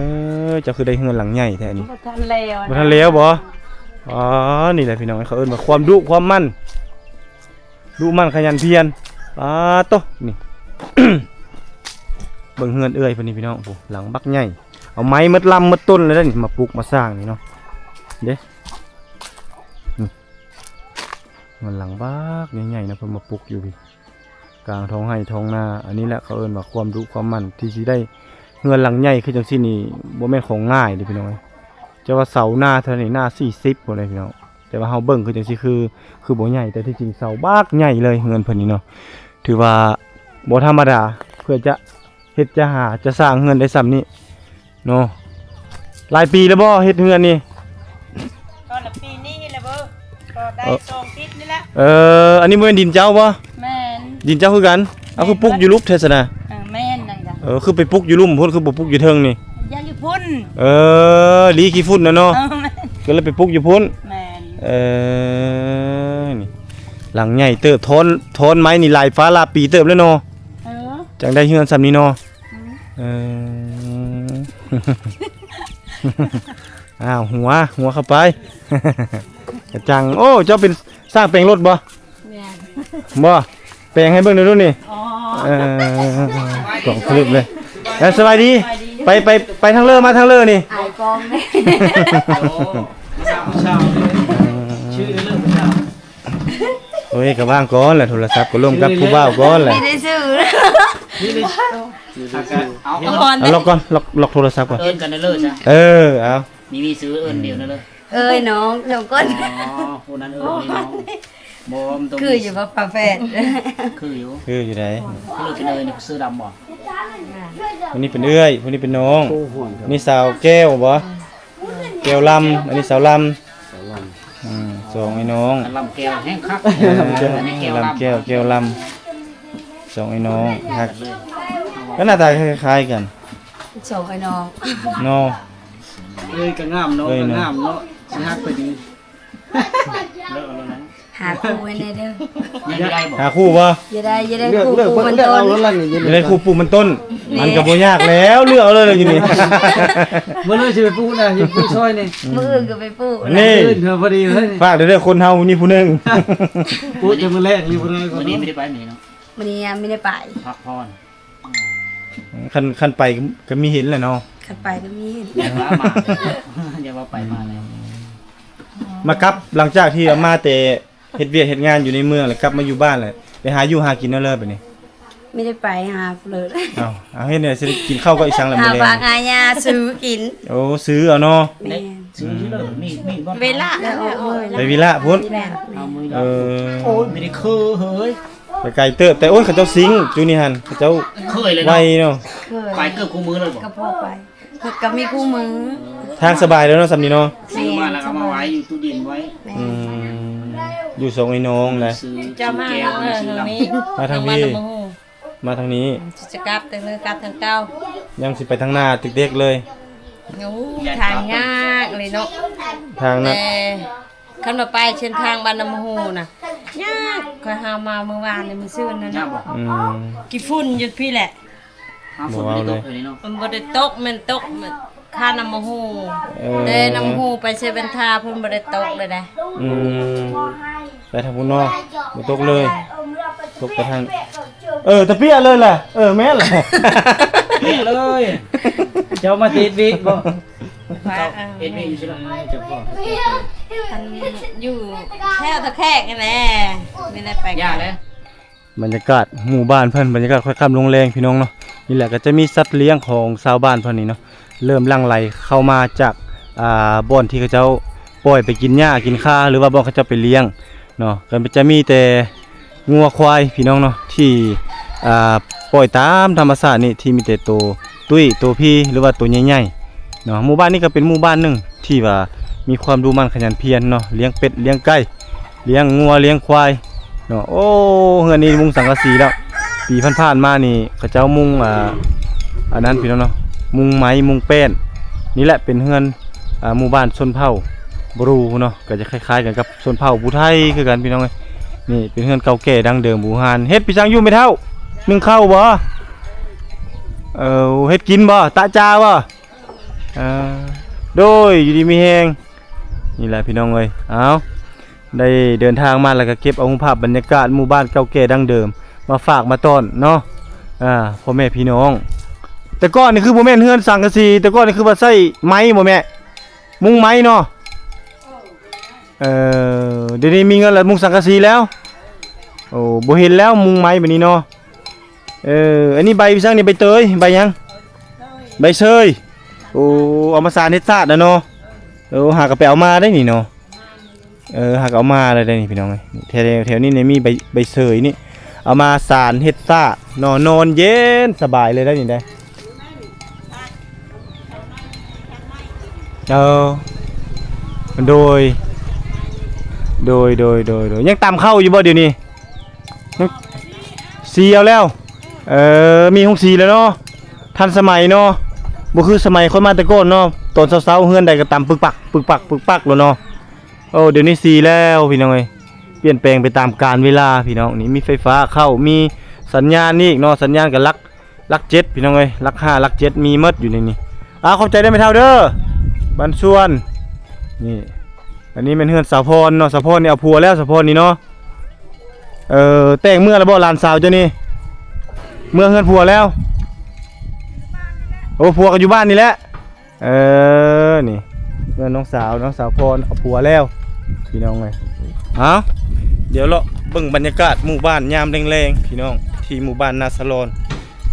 ເຈົ້າຄືໄດ້ເຮືອນຫຼັງໃຫຍ່ແທ້ນີ້? ບໍ່ທັນແລ້ວ ບໍ່ທັນແລ້ວບໍ່? ອໍ ນີ້ແຫຼະພີ່ນ້ອງ ເຂົາເອີ້ນວ່າຄວາມດຸຄວາມໝັ່ນ ດຸໝັ່ນຂະຫຍັນພຽນ. ປາໂຕ ນີ້ ເບິ່ງເຮືອນເອື້ອຍເພິ່ນນີ້ພີ່ນ້ອງ ໂອ້ ຫຼັງບັກໃຫຍ່ ເອົາໄມ້ໝົດລຳໝົດຕົ້ນເລີຍເດ້ນີ້ ມາປຸກມາສ້າງນີ້ເນາະ ເດ້ ນີ້ ເຮືອນຫຼັງບັກໃຫຍ່ໆນະ ເພິ່ນມາປຸກຢູ່ພີ້ ກາງທ້ອງໄຮ່ທ້ອງນາ. ອັນນີ້ແຫຼະເຂົາເອີ້ນວ່າຄວາມດຸຄວາມໝັ່ນ ທີ່ຊິໄດ້ເຮືອນຫຼັງໃຫຍ່ຄືຈັ່ງຊີ້ນີ້ ບໍ່ແມ່ນຂອງງ່າຍເດ້ພີ່ນ້ອງເອີຍ. ຈະວ່າເສົາໜ້າເທົ່າໃດນີ້ ໜ້າສີ່ສິບພຸ້ນເດ້ພີ່ນ້ອງ. ແຕ່ວ່າເຮົາເບິ່ງຄືຈັ່ງຊີ້ຄື ຄືບໍ່ໃຫຍ່ ແຕ່ທີ່ຈິງເສົາບັກໃຫຍ່ເລີຍເຮືອນເພິ່ນນີ້ເນາະ. ຖືວ່າບໍ່ທຳມະດາ ເພື່ອຈະເຮັດ ຈະຫາ ຈະສ້າງເຮືອນໄດ້ສ່ຳນີ້ເນາະ. ຫຼາຍປີແລ້ວບໍ່ເຮັດເຮືອນນີ້? ກໍລະປີນີ້ແຫຼະເບິ່ງ ກໍໄດ້ ເອີ ສອງທິດນີ້ແຫຼະ. ເອີ ອັນນີ້ບໍ່ແມ່ນດິນເຈົ້າບໍ່? ແມ່ນ. ດິນເຈົ້າຄືກັນ? ເອົາ ແມ່ນ ຄືປຸກຢູ່ລຸ່ມແທ້ຊັ້ນນະ? ເອີ ແມ່ນນັ້ນກະ. ເອີ ຄືໄປປຸກຢູ່ລຸ່ມພຸ້ນ ຄືບໍ່ປຸກຢູ່ເທິງນີ້? ຢາກຢູ່ພຸ້ນ. ເອີ ລີຂີ້ຝຸ່ນນະເນາະ. ເອີ ແມ່ນ. ກໍເລີຍໄປປຸກຢູ່ພຸ້ນ. ແມ່ນ. ເອີ ນີ້ ຫຼັງໃຫຍ່ເຕີບ ທ້ອນ ທ້ອນໄມ້ນີ້ຫຼາຍຟ້າຫຼາຍປີເຕີບແລ້ວເນາະ. ເອີ ຈັ່ງໄດ້ເຮືອນສ່ຳນີ້ເນາະ. ອືມ ເອີ ອ້າວ ຫົວ ຫົວເຂົ້າໄປ ກະຈັງ. ໂອ້ ເຈົ້າເປັນຊ່າງແປງລົດບໍ່? ແມ່ນ. ບໍ່ ແປງໃຫ້ເບິ່ງໜ່ອຍດູນີ້. ອໍ ເອີ ກອງຄະລຶບເລີຍ. ເອີ ສະບາຍດີ. ສະບາຍດີ. ໄປ ໄປ ໄປທາງເລີ ມາທາງເລີນີ້. ອາຍກ້ອງເດ້. ໂອ້ ມາສາວ ມາສາວ ເອີ ຊື່ເລີ ມາສາວ. ໂອ້ຍ ກະວ່າງກ່ອນແຫຼະ ໂທລະສັບກະລົມກັບຜູ້ບ່າວກ່ອນແຫຼະ. ມີແຕ່ຊື່ ມີແຕ່ຊື່ ເອົາ ເອົາ ເອົາ ລັອກກ່ອນ ລັອກ ລັອກໂທລະສັບກ່ອນ. ເອີ້ນກັນເລີຊະ. ເອີ ເອົາ ມີ ມີຊື່ເອີ້ນດຽວນັ້ນເລີ. ເອີຍນ້ອງ ສອງຄົນ. ອໍ ຜູ້ນັ້ນເອີ້ນນີ້ນ້ອງ ບໍ່ ມັນຕ້ອງ ຄືຢູ່ບໍ່ຝາແຝດ? ຄືຢູ່ ຄືຢູ່ໃດ. ຄືເລີເປັນເອີຍນີ້ ເສື້ອດຳບໍ່? ຜູ້ນີ້ເປັນເອື້ອຍ ຜູ້ນີ້ເປັນນ້ອງ. ນີ້ສາວແກ້ວບໍ່? ແກ້ວລຳ ອັນນີ້ສາວລຳ. ສາວລຳ ອືມ ສອງໄອ້ນ້ອງ. ລຳແກ້ວແຮງຄັກ. ເອີ ອັນນີ້ແກ້ວລຳ ລຳແກ້ວ ແກ້ວລຳ ສອງໄອ້ນ້ອງ ຮັກ ກໍໜ້າຕາຄ້າຍໆກັນ ສອງໄອ້ນ້ອງເນາະ. ເອີຍ ກໍງາມເນາະ ເອີຍ ກໍງາມເນາະ ຊິຮັກໄປດີ. ເລີກເອົາແລ້ວນະ. ຫາຄູ່ໃຫ້ແດ່ເດີ. ຍັງບໍ່ໄດ້ບໍ່? ຫາຄູ່ບໍ່? ຢ່າໄດ້ ຢ່າໄດ້ ເລືອກ ຄູ່ ເລືອກ ປູມັນຕົ້ນ ເລືອກເອົາແລ້ວນະ. ຢ່າໄດ້ຄູ່ປູມັນຕົ້ນ. ແມ່ນ. ມັນກໍບໍ່ຍາກແລ້ວ ເລືອກເອົາເລີຍຢູ່ນີ້. ມື້ນີ້ຊິໄປປູນະ ຊິປູຊ່ອຍນີ້. ອືມ ມື້ອື່ນກໍໄປປູ. ນີ້ ມື້ອື່ນກໍພໍດີເລີຍ. ຝາກເດີ ຄົນເຮົາມີຜູ້ໜຶ່ງ ປູແຕ່ມື້ແລກນີ້ບໍ່ໄດ້. ມື້ນີ້ບໍ່ໄດ້ໄປມື້ນີ້ເນາະ. ມື້ນີ້ຍັງບໍ່ໄດ້ໄປ ພັກຜ່ອນ. ອືມ ຄັນ ຄັນໄປກໍມີເຫັນແຫຼະເນາະ. ຄັນໄປກໍມີເຫັນ. ຢ່າວ່າມາ ຢ່າວ່າໄປມາແລ້ວ. ມາກັບ ຫຼັງຈາກທີ່ວ່າມາແຕ່ເຮັດວຽກເຮັດງານຢູ່ໃນເມືອງ ແລ້ວກັບມາຢູ່ບ້ານ ແລ້ວໄປຫາຢູ່ຫາກິນແນວເລີໄປນີ້? ບໍ່ໄດ້ໄປຫາເລີ. ເອົ້າ ເອົາ ເຮັດແນວຊິໄດ້ກິນເຂົ້າກັບອີ່ສັງລະມື້ແລງ? ຫາຜັກຫາຫຍ້າຊື້ກິນ. ໂອ້ ຊື້ເອົາເນາະ. ແມ່ນ. ຊື້ເລີ ມີ ມີບໍ່? ເວລາ ໄປວິລະພຸ້ນ. ແມ່ນ. ເອີ ໂອ້ຍ ໄປໄກເຕີບ ແຕ່ໂອ້ຍ ເຂົາເຈົ້າຊິງຢູ່ນີ້ຫັ້ນ ເຂົາເຈົ້າໄວເນາະ. ໄປເກືອບຄູ່ມື້ເລີຍບໍ່? ກໍພໍໄປ ກໍມີຄູ່ມື້. ທາງສະບາຍແລ້ວເນາະ ສ່ຳນີ້ເນາະ. ຊື້ມາແລ້ວກໍມາໄວ້ຢູ່ຕູ້ເຢັນໄວ້. ແມ່ນ. ອືມ ຢູ່ສອງໄອ້ນ້ອງນະ. ເຈົ້າມາທາງນີ້ ມາທາງພີ້ ມາທາງນີ້. ຊິກັບແຕ່ເມືອກັບທາງເກົ່າ ຍັງຊິໄປທາງໜ້າເຕັກໆເລີຍ. ໂອ້ ທາງຍາກເລີຍເນາະ ທາງນະ. ແຕ່ຄັນວ່າໄປເສັ້ນທາງບ້ານນ້ຳໂຮນະ ຍາກ. ຂ້ອຍຫາມາມື້ວານນີ້ ມື້ຊືນນັ້ນ. ອືມ ຂີ້ຝຸ່ນຢູ່ພີ້ແຫຼະ. ຝົນບໍ່ໄດ້ຕົກເລີຍເນາະ. ມັນບໍ່ໄດ້ຕົກ ແມ່ນຕົກຄານ້ຳໂຮ. ເອີ ແຕ່ນ້ຳໂຮໄປເຊເວັນທາພຸ້ນບໍ່ໄດ້ຕົກເລີຍໃດ. ອືມ ໄປທາງພຸ້ນເນາະ ບໍ່ຕົກເລີຍ. ຕົກໄປທາງ ເອີ ຕະເປຍເລີຍແຫຼະ. ເອີ ແມ່ນແຫຼະ ເປຍເລີຍ. ເຈົ້າມາຕິດວິກບໍ່? ເຮັດວິກຢູ່ຊິລະ. ເຈົ້າພໍ່ ອັນ ຢູ່ແຖວຕະແຄກນີ້ແຫຼະ ບໍ່ໄດ້ໄປ. ຢ່າເລີຍ. ບັນຍາກາດໝູ່ບ້ານເພິ່ນ ບັນຍາກາດຄ່ອຍຄ່ຳລົງແລງພີ່ນ້ອງເນາະ. ນີ້ແຫຼະ ກໍຈະມີສັດລ້ຽງຂອງຊາວບ້ານເພິ່ນນີ້ເນາະ ເລີ່ມຫຼັ່ງໄຫຼເຂົ້າມາຈາກ ອ່າ ບ່ອນທີ່ເຂົາເຈົ້າປ່ອຍໄປກິນຫຍ້າກິນຄາ ຫຼືວ່າບ່ອນເຂົາເຈົ້າໄປລ້ຽງເນາະ. ກໍຈະມີແຕ່ງົວຄວາຍພີ່ນ້ອງເນາະ ທີ່ ອ່າ ປ່ອຍຕາມທຳມະຊາດນີ້ ທີ່ມີແຕ່ໂຕຕຸ້ຍໂຕພີ ຫຼືວ່າໂຕໃຫຍ່ໆ ເນາະ. ໝູ່ບ້ານນີ້ກໍເປັນໝູ່ບ້ານໜຶ່ງທີ່ວ່າມີຄວາມດຸໝັ່ນຂະຫຍັນພຽນເນາະ ລ້ຽງເປັດລ້ຽງໄກ່ ລ້ຽງງົວລ້ຽງຄວາຍເນາະ. ໂອ້ ເຮືອນນີ້ມຸງສັງກະສີແລ້ວ. ປີຜ່ານໆມານີ້ເຂົາເຈົ້າມຸງ ອ່າ ອັນນັ້ນພີ່ນ້ອງເນາະ ມຸງໄມ້ມຸງແປ້ນ. ນີ້ແຫຼະເປັນເຮືອນ ອ່າ ໝູ່ບ້ານຊົນເຜົ່າບຣູເນາະ ກໍຈະຄ້າຍໆກັນກັບຊົນເຜົ່າຜູ້ໄທຄືກັນພີ່ນ້ອງເອີຍ. ນີ້ເປັນເຮືອນເກົ່າແກ່ດັ້ງເດີມບູຮານ. ເຮັດປີສັງຢູ່ແມ່ເຖົ້າ? ໜຶ້ງເຂົ້າບໍ່? ເອີ ເຮັດກິນບໍ່? ຕະຈາບໍ່? ເອີ ໂດຍ ຢູ່ດີມີແຮງ. ນີ້ແຫຼະພີ່ນ້ອງເອີຍ ເອົາ ໄດ້ເດີນທາງມາແລ້ວກໍເກັບເອົາຮູບພາບບັນຍາກາດໝູ່ບ້ານເກົ່າແກ່ດັ້ງເດີມມາຝາກມາຕ້ອນເນາະ ອ່າ ພໍ່ແມ່ພີ່ນ້ອງ. ແຕ່ກ່ອນນີ້ຄືບໍ່ແມ່ນເຮືອນສັງກະສີ ແຕ່ກ່ອນນີ້ຄືວ່າໃຊ້ໄມ້ບໍ່ແມ່? ມຸງໄມ້ເນາະ. ເອີ ດຽວນີ້ມີເງິນແລ້ວ ມຸງສັງກະສີແລ້ວ. ໂອ້ ບໍ່ເຫັນແລ້ວມຸງໄມ້ບາດນີ້ເນາະ. ເອີ ອັນນີ້ໃບຫຍັງນີ້? ໃບເຕີຍ ໃບຫຍັງ? ໃບເຊີຍ. ໂອ້ ເອົາມາສານເຮັດສາດນະເນາະ. ໂອ້ ຫາກໍໄປເອົາມາໄດ້ນີ້ເນາະ. ເອີ ຫາກໍເອົາມາໄດ້ນີ້ພີ່ນ້ອງເອີຍ. ແຖວ ແຖວນີ້ນີ້ມີໃບ ໃບເຊີຍນີ້ ເອົາມາສານເຮັດສາດເນາະ ນອນເຢັນສະບາຍເລີຍໄດ໋ນີ້ໄດ໋. ເອີ ໂດຍ ໂດຍ ໂດຍ ໂດຍ ໂດຍ. ຍັງຕຳເຂົ້າຢູ່ບໍ່ດຽວນີ້? ສີເອົາແລ້ວ. ເອີ ມີໂຮງສີແລ້ວເນາະ ທັນສະໄໝເນາະ ບໍ່ຄືສະໄໝຂ້ອຍມາແຕ່ກ່ອນເນາະ. ຕອນເຊົ້າໆ ເຮືອນໃດກໍຕຳປຶກປັກ ປຶກປັກ ປຶກປັກໂລດເນາະ. ໂອ້ ດຽວນີ້ສີແລ້ວພີ່ນ້ອງເອີຍ ປ່ຽນແປງໄປຕາມການເວລາພີ່ນ້ອງ. ນີ້ມີໄຟຟ້າເຂົ້າ ມີສັນຍານອີກເນາະ ສັນຍານກໍຫຼັກ ຫຼັກເຈັດພີ່ນ້ອງເອີຍ ຫຼັກຫ້າ ຫຼັກເຈັດ ມີໝົດຢູ່ໃນນີ້. ອາ ຂອບໃຈເດີແມ່ເຖົ້າເດີ ບັນຊວນ. ນີ້ ອັນນີ້ແມ່ນເຮືອນສາວພອນເນາະ ສາວພອນນີ້ເອົາຜົວແລ້ວ ສາວພອນນີ້ເນາະ. ເອີ ແຕ່ງເມືອແລ້ວບໍ່ຫຼານສາວເຈົ້ານີ້? ເມືອເຮືອນຜົວແລ້ວ. ໂອ້ ຜົວກໍຢູ່ບ້ານນີ້ແຫຼະ. ເອີ ນີ້ເຮືອນນ້ອງສາວ ນ້ອງສາວພອນເອົາຜົວແລ້ວພີ່ນ້ອງເອີຍ. ເອົາ ດຽວເລາະເບິ່ງບັນຍາກາດໝູ່ບ້ານຍາມແລງໆ ພີ່ນ້ອງ ທີ່ໝູ່ບ້ານນາສະຫຼອນ.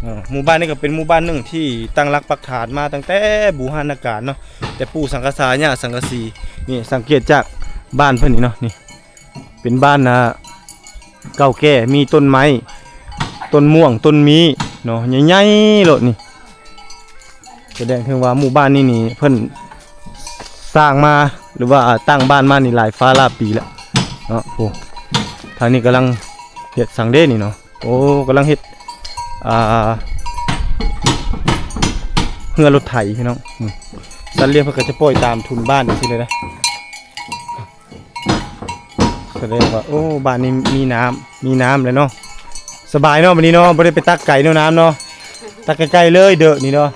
ເອີ ໝູ່ບ້ານນີ້ກໍເປັນໝູ່ບ້ານໜຶ່ງທີ່ຕັ້ງຫຼັກປັກຖານມາຕັ້ງແຕ່ບູຮານນະການເນາະ ແຕ່ປູ່ສັງກະສາ ຍ່າສັງກະສີ. ນີ້ ສັງເກດຈາກບ້ານເພິ່ນນີ້ເນາະ ນີ້ ເປັນບ້ານ ອ່າ ເກົ່າແກ່ ມີຕົ້ນໄມ້ ຕົ້ນມ່ວງ ຕົ້ນມີ້ເນາະ ໃຫຍ່ໆໂລດນີ້. ສະແດງເຖິງວ່າໝູ່ບ້ານນີ້ນີ້ ເພິ່ນສ້າງມາ ຫຼືວ່າຕັ້ງບ້ານມານີ້ຫຼາຍຟ້າຫຼາຍປີແລ້ວເນາະ. ໂອ້ ທາງນີ້ກຳລັງເຮັດສັງເດນີ້ເນາະ. ໂອ້ ກຳລັງເຮັດ ອ່າ ເຮືອລົດໄຖພີ່ນ້ອງ. ອືມ ສັດລ້ຽງເພິ່ນກໍຈະປ່ອຍຕາມທຸນບ້ານຈັ່ງຊີ້ເລີຍນະ. ສະແດງວ່າ ໂອ້ ບ້ານນີ້ມີນ້ຳ ມີນ້ຳແລ້ວເນາະ. ສະບາຍເນາະ ບາດນີ້ເນາະ ບໍ່ໄດ້ໄປຕັກໄກເນາະ ນ້ຳເນາະ ຕັກໃກ້ໆເລີຍເດີນີ້ເນາະ.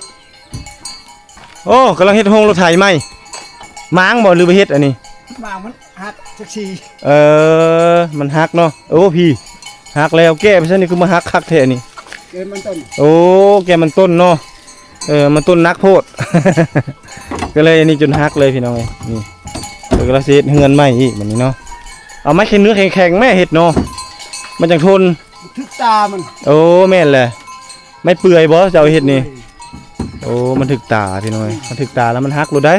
ໂອ້ ກຳລັງເຮັດໂຮງລົດໄຖໃໝ່ ມ້າງບໍ່ ຫຼືວ່າເຮັດອັນນີ້? ມ້າງມັນຫັກຈັກຊີ້. ເອີ ມັນຫັກເນາະ. ໂອ້ ພີ້ ຫັກແລ້ວ ແກ້ໄປຊັ້ນນີ້ ຄືມາຫັກຄັກແທ້ນີ້. ແກ່ມັນຕົ້ນ ໂອ້ ແກ່ມັນຕົ້ນເນາະ. ເອີ ມັນຕົ້ນໜັກໂພດ ກໍເລີຍອັນນີ້ຈົນຫັກເລີຍພີ່ນ້ອງເອີຍ. ນີ້ ເພິ່ນກຳລັງຊິເຮັດເຮືອນໃໝ່ອີກບາດນີ້ເນາະ. ເອົາໄມ້ແຂງເໜືອແຂງໆແມ່ເຮັດເນາະ ມັນຈັ່ງທົນ. ຖືກຕາມັນ. ໂອ້ ແມ່ນແຫຼະ ໄມ້ເປື່ອຍບໍ່ເຈົ້າເຮັດນີ້? ໂອ້ ມັນຖືກຕາພີ່ນ້ອງເອີຍ ມັນຖືກຕາແລ້ວມັນຫັກໂລດໃດ.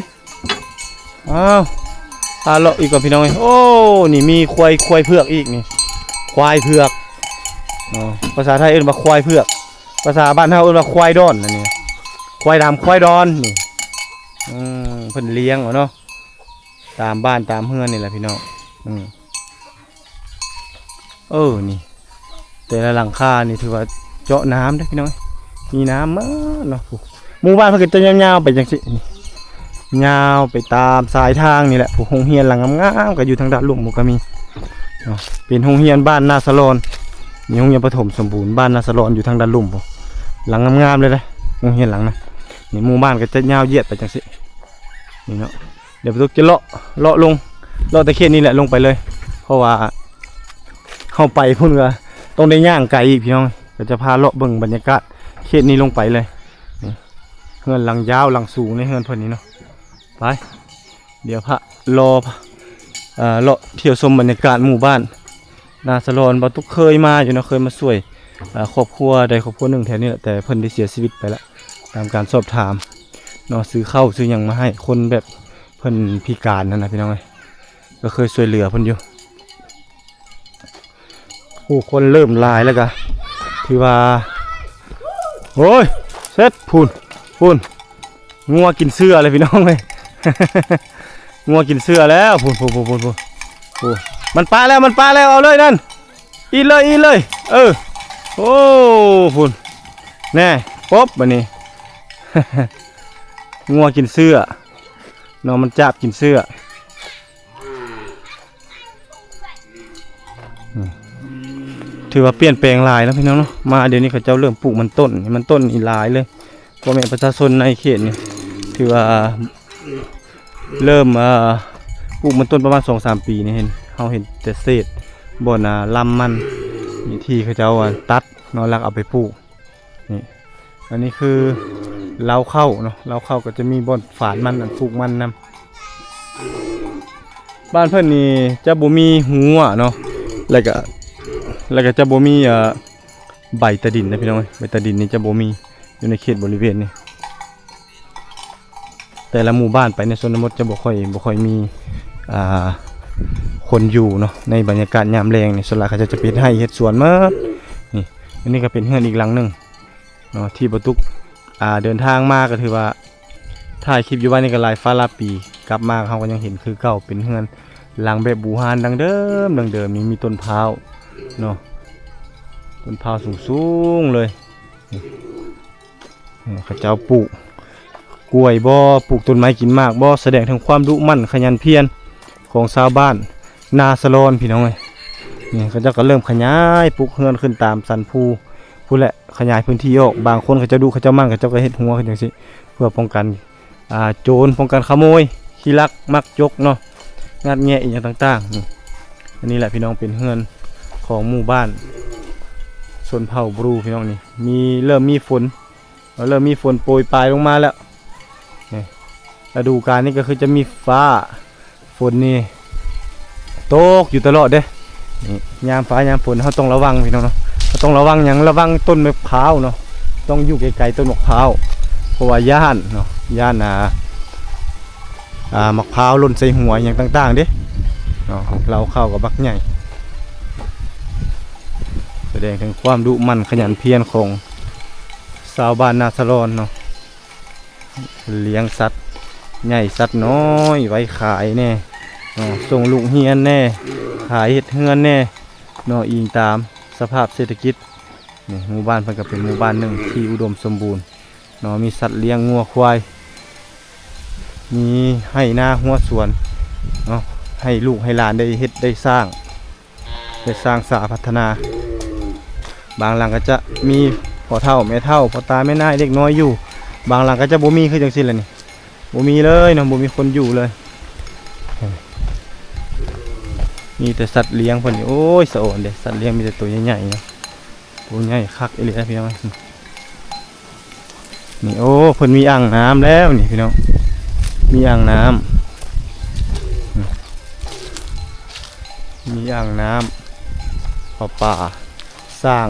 ອ້າວ ພາເລາະອີກກ່ອນພີ່ນ້ອງເອີຍ. ໂອ້ ນີ້ມີຄວາຍ ຄວາຍເຜືອກອີກນີ້ ຄວາຍເຜືອກເນາະ. ພາສາໄທເອີ້ນວ່າຄວາຍເຜືອກ ພາສາບ້ານເຮົາເອີ້ນວ່າຄວາຍດອນ. ອັນນີ້ຄວາຍດຳ ຄວາຍດອນນີ້. ອືມ ເພິ່ນລ້ຽງເອົາເນາະ ຕາມບ້ານຕາມເຮືອນນີ້ແຫຼະພີ່ນ້ອງ. ອືມ ເອີ ນີ້ ແຕ່ລະຫຼັງຄານີ້ຖືວ່າເຈາະນ້ຳເດ້ພີ່ນ້ອງ ມີນ້ຳໝົດເນາະ. ໝູ່ບ້ານເພິ່ນກໍຈະຍາວໆໄປຈັ່ງຊີ້ ນີ້ ຍາວໄປຕາມສາຍທາງນີ້ແຫຼະ. ໂຮງຮຽນຫຼັງງາມໆກໍຢູ່ທາງດ້ານລຸ່ມພຸ້ນກໍມີເນາະ ເປັນໂຮງຮຽນບ້ານນາສະຫຼອນ. ມີໂຮງຮຽນປະຖົມສົມບູນບ້ານນາສະຫຼອນຢູ່ທາງດ້ານລຸ່ມພຸ້ນ ຫຼັງງາມໆເລີຍເດ້ ໂຮງຮຽນຫຼັງນັ້ນ. ນີ້ໝູ່ບ້ານກໍຈະຍາວຢຽດໄປຈັ່ງຊີ້ ນີ້ເນາະ. ດຽວປະຕຸກຈະເລາະ ເລາະລົງ ເລາະແຕ່ເຂດນີ້ແຫຼະລົງໄປເລີຍ ເພາະວ່າເຮົາໄປພຸ້ນກໍຕ້ອງໄດ້ຍ່າງໄກອີກພີ່ນ້ອງ. ກໍຈະພາເລາະເບິ່ງບັນຍາກາດເຂດນີ້ລົງໄປເລີຍ. ນີ້ເຮືອນຫຼັງຍາວຫຼັງສູງໃນເຮືອນເພິ່ນນີ້ເນາະ. ໄປ ດຽວພາເລາະ ເອີ ເລາະທ່ຽວຊົມບັນຍາກາດໝູ່ບ້ານນາສະຫຼອນ. ບໍ່ຕຸກເຄີຍມາຢູ່ເນາະ ເຄີຍມາຊ່ວຍ ເອີ ຄອບຄົວໃດຄອບຄົວໜຶ່ງແຖວນີ້ແຫຼະ ແຕ່ເພິ່ນໄດ້ເສຍຊີວິດໄປລະ ຕາມການສອບຖາມເນາະ. ຊື້ເຂົ້າຊື້ຫຍັງມາໃຫ້ຄົນແບບ ເພິ່ນພິການຫັ້ນນະພີ່ນ້ອງເອີຍ ກໍເຄີຍຊ່ວຍເຫຼືອເພິ່ນຢູ່. ຜູ້ຄົນເລີ່ມຫຼາຍແລ້ວກະຖືວ່າ ໂອ້ຍ ເສັດ ພຸ້ນ ພຸ້ນ ງົວກິນເສືອແລ້ວພີ່ນ້ອງເອີຍ ງົວກິນເສືອແລ້ວ ພຸ້ນ ພຸ້ນ ພຸ້ນ ພຸ້ນ ພຸ້ນ ໂອ້ ມັນປະແລ້ວ ມັນປະແລ້ວ ເອົາເລີຍນັ້ນ ອີດເລີຍ ອີດເລີຍ ເອີ ໂອ້ ພຸ້ນ ແນ່ ປົບ ບາດນີ້ ງົວກິນເສືອ ເນາະ ມັນຈາບກິນເສືອ. ອືມ ຖືວ່າປ່ຽນແປງຫຼາຍເນາະພີ່ນ້ອງເນາະ. ມາດຽວນີ້ເຂົາເຈົ້າເລີ່ມປູກມັນຕົ້ນ ມັນຕົ້ນນີ້ຫຼາຍເລີຍ. ພໍ່ແມ່ປະຊາຊົນໃນເຂດນີ້ຖືວ່າເລີ່ມ ເອີ ປູກມັນຕົ້ນປະມານສອງສາມປີນີ້ ເຫັນ ເຮົາເຫັນແຕ່ເສດບ່ອນ ອ່າ ລຳມັນ ທີ່ເຂົາເຈົ້າ ອ່າ ຕັດເນາະ ແລ້ວເອົາໄປປູກ. ນີ້ ອັນນີ້ຄືເລົ້າເຂົ້າເນາະ, ເລົ້າເຂົ້າກໍຈະມີບ່ອນຝານມັນ ອັນປູກມັນນຳ. ບ້ານເພິ່ນນີ້ຈະບໍ່ມີຮົ້ວເນາະ ແລ້ວກະ ແລ້ວກະຈະບໍ່ມີ ເອີ ໃບຕາດິນນະພີ່ນ້ອງເອີຍ. ໃບຕາດິນນີ້ຈະບໍ່ມີຢູ່ໃນເຂດບໍລິເວນນີ້. ແຕ່ລະໝູ່ບ້ານໄປໃນຊົນນະບົດຈະບໍ່ຄ່ອຍ ບໍ່ຄ່ອຍມີ ອ່າ ຄົນຢູ່ເນາະ. ໃນບັນຍາກາດຍາມແລງນີ້ ສ່ວນຫຼາຍເຂົາເຈົ້າຈະໄປເຮັດໄຮ່ເຮັດສວນໝົດ. ນີ້ ອັນນີ້ກໍເປັນເຮືອນອີກຫຼັງໜຶ່ງເນາະ ທີ່ບໍ່ຕຸກ ອ່າ ເດີນທາງມາກໍຖືວ່າ ຖ່າຍຄລິບຢູ່ບ້ານນີ້ກໍຫຼາຍຟ້າຫຼາຍປີ ກັບມາເຮົາກໍຍັງເຫັນຄືເກົ່າ ເປັນເຮືອນຫຼັງແບບບູຮານດັ້ງເດີມ ດັ້ງເດີມນີ້ ມີຕົ້ນພ້າວເນາະ ຕົ້ນພ້າວສູງໆເລີຍ. ນີ້ ນີ້ເຂົາເຈົ້າປູກກ້ວຍບໍ ປູກຕົ້ນໄມ້ກິນໝາກບໍ ສະແດງເຖິງຄວາມດຸໝັ່ນຂະຫຍັນພຽນຂອງຊາວບ້ານນາສະຫຼອນ ພີ່ນ້ອງເອີຍ. ນີ້ເຂົາເຈົ້າກໍເລີ່ມຂະຫຍາຍ ປຸກເຮືອນຂຶ້ນຕາມສັນພູພຸ້ນແຫຼະ ຂະຫຍາຍພື້ນທີ່ອອກ. ບາງຄົນເຂົາເຈົ້າດຸເຂົາເຈົ້າໝັ່ນ ເຂົາເຈົ້າກໍເຮັດຮົ້ວຂຶ້ນຈັ່ງຊີ້ ເພື່ອປ້ອງກັນ ອ່າ ໂຈນ ປ້ອງກັນຂະໂມຍ ຂີ້ລັກ ມັກຈົກເນາະ ງັດແງະອີ່ຫຍັງຕ່າງໆ. ນີ້ ອັນນີ້ແຫຼະພີ່ນ້ອງ ເປັນເຮືອນຂອງໝູ່ບ້ານຊົນເຜົ່າບຣູ ພີ່ນ້ອງ. ນີ້ ມີ ເລີ່ມມີຝົນ ເລີ່ມມີຝົນໂປຍປາຍລົງມາແລ້ວ. ນີ້ ລະດູການນີ້ກໍຄືຈະມີຟ້າ ຝົນນີ້ຕົກຢູ່ຕະຫຼອດເດ້. ນີ້ ຍາມຟ້າຍາມຝົນເຮົາຕ້ອງລະວັງພີ່ນ້ອງເນາະ. ເຮົາຕ້ອງລະວັງຫຍັງ? ລະວັງຕົ້ນໝາກພ້າວເນາະ. ຕ້ອງຢູ່ໄກໆຕົ້ນໝາກພ້າວ ເພາະວ່າຢ້ານເນາະ ຢ້ານ ອ່າ ອ່າ ໝາກພ້າວຫຼົ່ນໃສ່ຫົວຫຍັງຕ່າງໆເດ້ເນາະ. ເລົ້າເຂົ້າກໍບັກໃຫຍ່ ສະແດງເຖິງຄວາມດຸໝັ່ນຂະຫຍັນພຽນຂອງຊາວບ້ານນາສະຫຼອນເນາະ. ລ້ຽງສັດໃຫຍ່ສັດນ້ອຍໄວ້ຂາຍແດ່ເນາະ ສົ່ງລູກຮຽນແດ່ ຂາຍເຮັດເຮືອນແດ່ເນາະ ອີງຕາມສະພາບເສດຖະກິດ. ນີ້ ໝູ່ບ້ານເພິ່ນກໍເປັນໝູ່ບ້ານໜຶ່ງທີ່ອຸດົມສົມບູນເນາະ ມີສັດລ້ຽງງົວຄວາຍ ມີໄຮ່ນາຮົ້ວສວນເນາະ ໃຫ້ລູກໃຫ້ຫຼານໄດ້ເຮັດໄດ້ສ້າງ ເຮັດສ້າງສາພັດທະນາ. ບາງຫຼັງກໍຈະມີພໍ່ເຖົ້າແມ່ເຖົ້າ ພໍ່ຕາແມ່ຍາຍ ເດັກນ້ອຍຢູ່. ບາງຫຼັງກໍຈະບໍ່ມີ ຄືຈັ່ງຊີ້ແຫຼະນີ້ ບໍ່ມີເລີຍເນາະ ບໍ່ມີຄົນຢູ່ເລີຍ. ມີແຕ່ສັດລ້ຽງເພິ່ນນີ້ ໂອ້ຍ ສະອອນເດ້. ສັດລ້ຽງມີແຕ່ໂຕໃຫຍ່ໆເນາະ ໂຕໃຫຍ່ຄັກອີ່ຫຼີນະພີ່ນ້ອງ. ນີ້ ໂອ້ ເພິ່ນມີອ່າງນ້ຳແລ້ວນີ້ພີ່ນ້ອງ ມີອ່າງນ້ຳ ມີອ່າງນ້ຳ ປະປາ ສ້າງ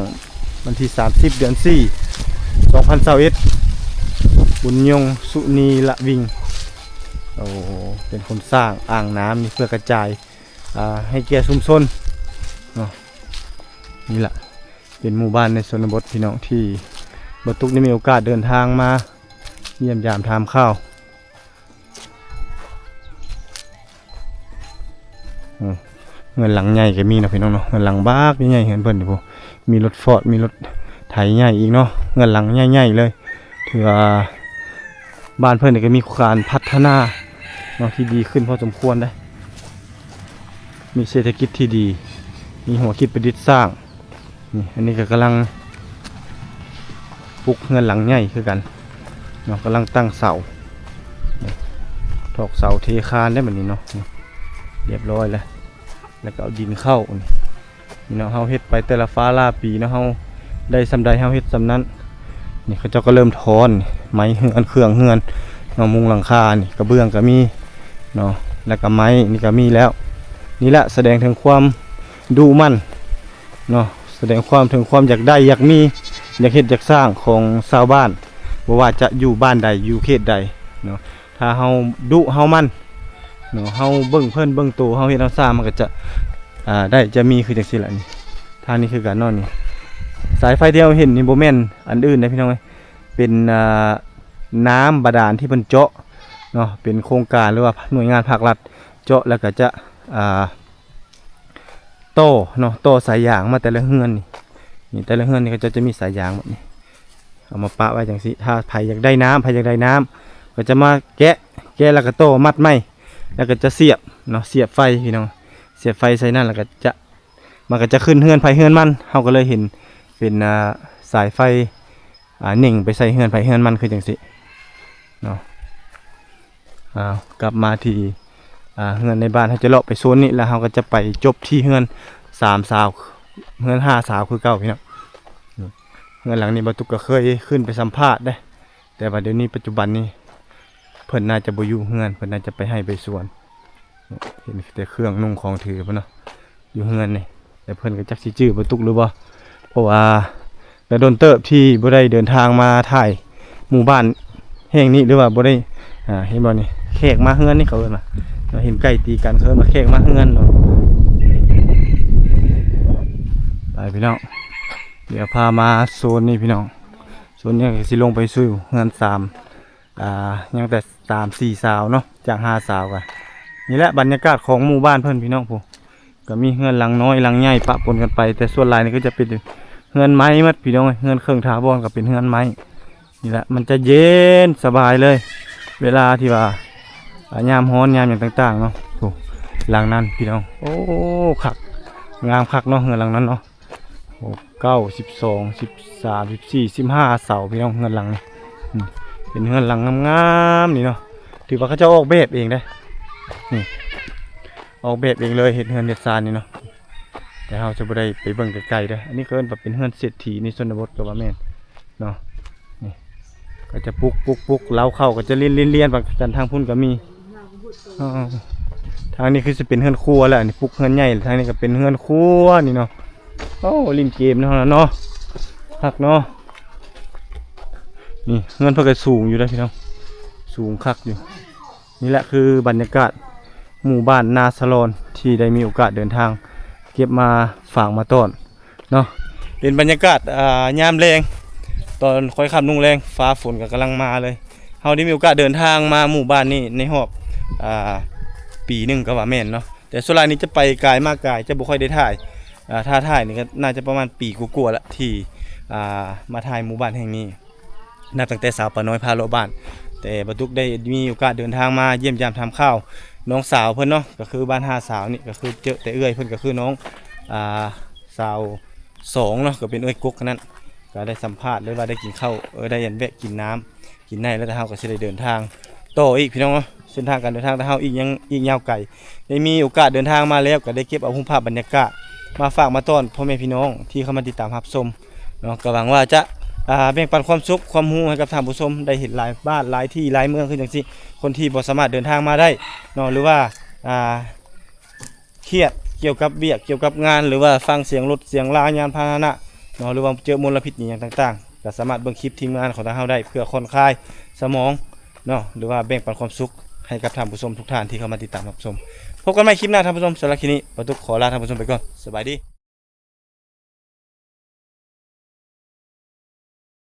ວັນທີສາມສິບ ເດືອນສີ່ ສອງພັນຊາວເອັດ ບຸນຍົງ ສຸນີລະວິງ ໂອ້ ເປັນຄົນສ້າງອ່າງນ້ຳນີ້ເພື່ອກະຈາຍ ອ່າ ໃຫ້ແກ່ຊຸມຊົນເນາະ. ນີ້ລະ ເປັນໝູ່ບ້ານໃນຊົນນະບົດ ພີ່ນ້ອງ ທີ່ບໍ່ຕຸກໄດ້ມີໂອກາດເດີນທາງມາຢ້ຽມຢາມຖາມຂ່າວ. ໂອ້ ເຮືອນຫຼັງໃຫຍ່ກໍມີເນາະ ພີ່ນ້ອງເນາະ ເຮືອນຫຼັງບັກໃຫຍ່ໆ ເຮືອນເພິ່ນນີ້ພຸ້ນ ມີລົດຟອດ ມີລົດໄຖໃຫຍ່ອີກເນາະ ເຮືອນຫຼັງໃຫຍ່ໆເລີຍ. ຖືວ່າບ້ານເພິ່ນນີ້ກໍມີການພັດທະນາເນາະ ທີ່ດີຂຶ້ນພໍສົມຄວນເດ້. ມີເສດຖະກິດທີ່ດີ ມີຫົວຄິດປະດິດສ້າງ. ນີ້ ອັນນີ້ກໍກຳລັງປຸກເຮືອນຫຼັງໃຫຍ່ຄືກັນເນາະ ກຳລັງຕັ້ງເສົາ ນີ້ ຖອກເສົາເທຄານໄດ້ບັດນີ້ເນາະ ນີ້ ຮຽບຮ້ອຍແລ້ວ ແລ້ວກໍເອົາດິນເຂົ້າ ນີ້ ພີ່ນ້ອງ ເຮົາເຮັດໄປແຕ່ລະຟ້າລະປີເນາະ ເຮົາໄດ້ສ່ຳໃດເຮົາເຮັດສ່ຳນັ້ນ. ນີ້ເຂົາເຈົ້າກໍເລີ່ມຖອນໄມ້ເຮືອນ ເຄື່ອງເຮືອນເນາະ ມຸງຫຼັງຄາ ນີ້ ກະເບື້ອງກໍມີເນາະ ແລ້ວກໍໄມ້ນີ້ກໍມີແລ້ວ. ນີ້ແຫຼະ ສະແດງເຖິງຄວາມດຸໝັ່ນເນາະ ສະແດງຄວາມເຖິງຄວາມຢາກໄດ້ຢາກມີ ຢາກເຮັດຢາກສ້າງຂອງຊາວບ້ານ ບໍ່ວ່າຈະຢູ່ບ້ານໃດ ຢູ່ເຂດໃດເນາະ. ຖ້າເຮົາດຸເຮົາໝັ່ນເນາະ ເຮົາເບິ່ງເພິ່ນເບິ່ງໂຕ ເຮົາເຮັດເຮົາສ້າງ ມັນກໍຈະ ອ່າ ໄດ້ຈະມີ ຄືຈັ່ງຊີ້ແຫຼະນີ້. ທາງນີ້ຄືກັນເນາະ ນີ້ ສາຍໄຟທີ່ເຮົາເຫັນນີ້ບໍ່ແມ່ນອັນອື່ນເດ້ພີ່ນ້ອງເອີຍ ເປັນ ອ່າ ນ້ຳບາດານທີ່ເພິ່ນເຈາະເນາະ ເປັນໂຄງການ ຫຼືວ່າໜ່ວຍງານພາກລັດເຈາະ ແລ້ວກໍຈະ ອ່າ ຕໍ່ເນາະ ຕໍ່ສາຍຢາງມາແຕ່ລະເຮືອນນີ້ ນີ້ ແຕ່ລະເຮືອນນີ້ເຂົາເຈົ້າຈະມີສາຍຢາງແບບນີ້ ເອົາມາປະໄວ້ຈັ່ງຊີ້. ຖ້າໃຜຢາກໄດ້ນ້ຳ ໃຜຢາກໄດ້ນ້ຳ ກໍຈະມາແກະ ແກະແລ້ວກໍຕໍ່ມັດໃໝ່ ແລ້ວກໍຈະສຽບເນາະ ສຽບໄຟພີ່ນ້ອງ ສຽບໄຟໃສ່ນັ້ນ ແລ້ວກໍຈະ ມັນກໍຈະຂຶ້ນເຮືອນໃຜເຮືອນມັນ ເຮົາກໍເລີຍເຫັນເປັນ ອ່າ ສາຍໄຟ ອ່າ ເໜັງໄປໃສ່ເຮືອນໃຜເຮືອນມັນ ຄືຈັ່ງຊີ້ເນາະ. ອ້າວ ກັບມາທີ່ ອ່າ ເຮືອນໃນບ້ານ ເຮົາຈະເລາະໄປໂຊນນີ້ ແລ້ວເຮົາກໍຈະໄປຈົບທີ່ເຮືອນສາມສາວ ເຮືອນຫ້າສາວຄືເກົ່າ ພີ່ນ້ອງ. ເຮືອນຫຼັງນີ້ ບ່າວຕຸກກໍເຄີຍຂຶ້ນໄປສຳພາດເດ້ ແຕ່ວ່າດຽວນີ້ປັດຈຸບັນນີ້ ເພິ່ນໜ້າຈະບໍ່ຢູ່ເຮືອນ ເພິ່ນໜ້າຈະໄປໄຮ່ໄປສວນ. ເຫັນແຕ່ເຄື່ອງນຸ່ງຂອງຖືພຸ້ນເນາະ ຢູ່ເຮືອນນີ້ ແຕ່ເພິ່ນກໍຈັກຊິຈື່ບໍ່ຕຸກຫຼືບໍ່ ເພາະວ່າກໍດົນເຕີບທີ່ບໍ່ໄດ້ເດີນທາງມາຖ່າຍໝູ່ບ້ານແຫ່ງນີ້ ຫຼືວ່າບໍ່ໄດ້ ອ່າ ເຫັນບໍ່ນີ້ ແຂກມາເຮືອນນີ້ ເຂົາເອີ້ນວ່າ ເຫັນໄກ່ຕີກັນ ເຂົາເອີ້ນວ່າແຂກມາເຮືອນເນາະ. ໄປພີ່ນ້ອງ ດຽວພາມາໂຊນນີ້ພີ່ນ້ອງ ໂຊນນີ້ກໍຊິລົງໄປສູ່ເຮືອນສາມ ອ່າ ຍັງແຕ່ສາມສີ່ສາວເນາະ ຈາກຫ້າສາວກໍ ນີ້ແຫຼະບັນຍາກາດຂອງໝູ່ບ້ານເພິ່ນພີ່ນ້ອງ. ຜູ້ ກໍມີເຮືອນຫຼັງນ້ອຍຫຼັງໃຫຍ່ປະປົນກັນໄປ ແຕ່ສ່ວນຫຼາຍນີ້ກໍຈະເປັນເຮືອນໄມ້ໝົດພີ່ນ້ອງເອີຍ ເຮືອນເຄິ່ງຖາວອນກໍເປັນເຮືອນໄມ້. ນີ້ແຫຼະ ມັນຈະເຢັນສະບາຍເລີຍ ເວລາທີ່ວ່າ ອ່າ ຍາມຮ້ອນຍາມຫຍັງຕ່າງໆເນາະ. ໂອ້ ຫຼັງນັ້ນພີ່ນ້ອງ ໂອ້ ຄັກ ງາມຄັກເນາະ ເຮືອນຫຼັງນັ້ນເນາະ. ຫົກ ເກົ້າ ສິບສອງ ສິບສາມ ສິບສີ່ ສິບຫ້າເສົາພີ່ນ້ອງ ເຮືອນຫຼັງນີ້ ອືມ ເປັນເຮືອນຫຼັງງາມໆນີ້ເນາະ ຖືວ່າເຂົາເຈົ້າອອກແບບເອງເດ້ ນີ້ ອອກແບບເອງເລີຍ ເຮັດເຮືອນເຮັດຊານນີ້ເນາະ. ແຕ່ເຮົາຈະບໍ່ໄດ້ໄປເບິ່ງໃກ້ໆເດີ ອັນນີ້ເຂົາເອີ້ນວ່າເປັນເຮືອນເສດຖີໃນຊົນນະບົດກໍວ່າແມ່ນເນາະ. ນີ້ ກໍຈະປຸກໆໆ ເລົ້າເຂົ້າກໍຈະລຽນໆໆ ກັນ ທາງພຸ້ນກໍມີ ເອີ ທາງນີ້ຄືຊິເປັນເຮືອນຄົວແລ້ວ ອັນນີ້ປຸກເຮືອນໃຫຍ່ ທາງນີ້ກໍເປັນເຮືອນຄົວນີ້ເນາະ. ໂອ້ ຫຼິ້ນເກມເນາະ ເນາະ ຄັກເນາະ. ນີ້ເຮືອນເພິ່ນກໍສູງຢູ່ເດ້ພີ່ນ້ອງ ສູງຄັກຢູ່. ນີ້ແຫຼະຄືບັນຍາກາດໝູ່ບ້ານນາສະຫຼອນ ທີ່ໄດ້ມີໂອກາດເດີນທາງເກັບມາຝາກມາຕ້ອນ ເນາະ. ເປັນບັນຍາກາດ ອ່າ ຍາມແລງ ຕອນຄ່ອຍຄ່ຳລົງແລງ ຟ້າຝົນກໍກຳລັງມາເລີຍ. ເຮົາໄດ້ມີໂອກາດເດີນທາງມາໝູ່ບ້ານນີ້ໃນຮອບ ອ່າ ປີໜຶ່ງກໍວ່າແມ່ນເນາະ ແຕ່ສ່ວນຫຼາຍນີ້ຈະໄປກາຍມາກາຍ ຈະບໍ່ຄ່ອຍໄດ້ຖ່າຍ. ອ່າ ຖ້າຖ່າຍນີ້ກໍໜ້າຈະປະມານປີກວ່າໆລະ ທີ່ ອ່າ ມາຖ່າຍໝູ່ບ້ານແຫ່ງນີ້ ນັບຕັ້ງແຕ່ສາວປານ້ອຍພາເລາະບ້ານ. ແຕ່ບ່າວຕຸກໄດ້ມີໂອກາດເດີນທາງມາຢ້ຽມຢາມຖາມຂ່າວນ້ອງສາວເພິ່ນເນາະ ກໍຄືບ້ານຫ້າສາວນີ້ ກໍຄືເຈີແຕ່ເອື້ອຍເພິ່ນ ກໍຄືນ້ອງ ອ່າ ສາວສອງເນາະ ກໍເປັນເອື້ອຍກົກນັ້ນ ກໍໄດ້ສຳພາດ ຫຼືວ່າໄດ້ກິນເຂົ້າ ເອີ ໄດ້ອັນແວະກິນນ້ຳກິນໃນ ແລ້ວແຕ່ເຮົາກໍຊິໄດ້ເດີນທາງຕໍ່ອີກພີ່ນ້ອງເນາະ. ເສັ້ນທາງການເດີນທາງຂອງເຮົາອີກຍັງອີກຍາວໄກ ໄດ້ມີໂອກາດເດີນທາງມາແລ້ວ ກໍໄດ້ເກັບເອົາຮູບພາບບັນຍາກາດມາຝາກມາຕ້ອນພໍ່ແມ່ພີ່ນ້ອງທີ່ເຂົ້າມາຕິດຕາມຮັບຊົມເນາະ. ກໍຫວັງວ່າຈະ ອ່າ ແບ່ງປັນຄວາມສຸກຄວາມຮູ້ໃຫ້ກັບທ່ານຜູ້ຊົມ ໄດ້ເຫັນຫຼາຍບ້ານຫຼາຍທີ່ຫຼາຍເມືອງຄືຈັ່ງຊີ້ ຄົນທີ່ບໍ່ສາມາດເດີນທາງມາໄດ້ເນາະ ຫຼືວ່າ ອ່າ ຄຽດກ່ຽວກັບວຽກກ່ຽວກັບງານ ຫຼືວ່າຟັງສຽງລົດສຽງລາຍານພາຫະນະເນາະ ຫຼືວ່າເຈີມົນລະພິດອີ່ຫຍັງຕ່າງໆ ກໍສາມາດເບິ່ງຄລິບທີມງານຂອງທາງເຮົາໄດ້ ເພື່ອຜ່ອນຄາຍສະໝອງເນາະ ຫຼືວ່າແບ່ງປັນຄວາມສຸກໃຫ້ກັບທ່ານຜູ້ຊົມທຸກທ່ານທີ່ເຂົ້າມາຕິດຕາມຮັບຊົມ. ພົບກັນໃໝ່ຄລິບໜ້າທ່ານຜູ້ຊົມ. ສຳລັບຄລິບນີ້ ບ່າວຕຸກຂໍລາທ່ານຜູ້ຊົມໄປກ່ອນ. ສະບາຍດີ.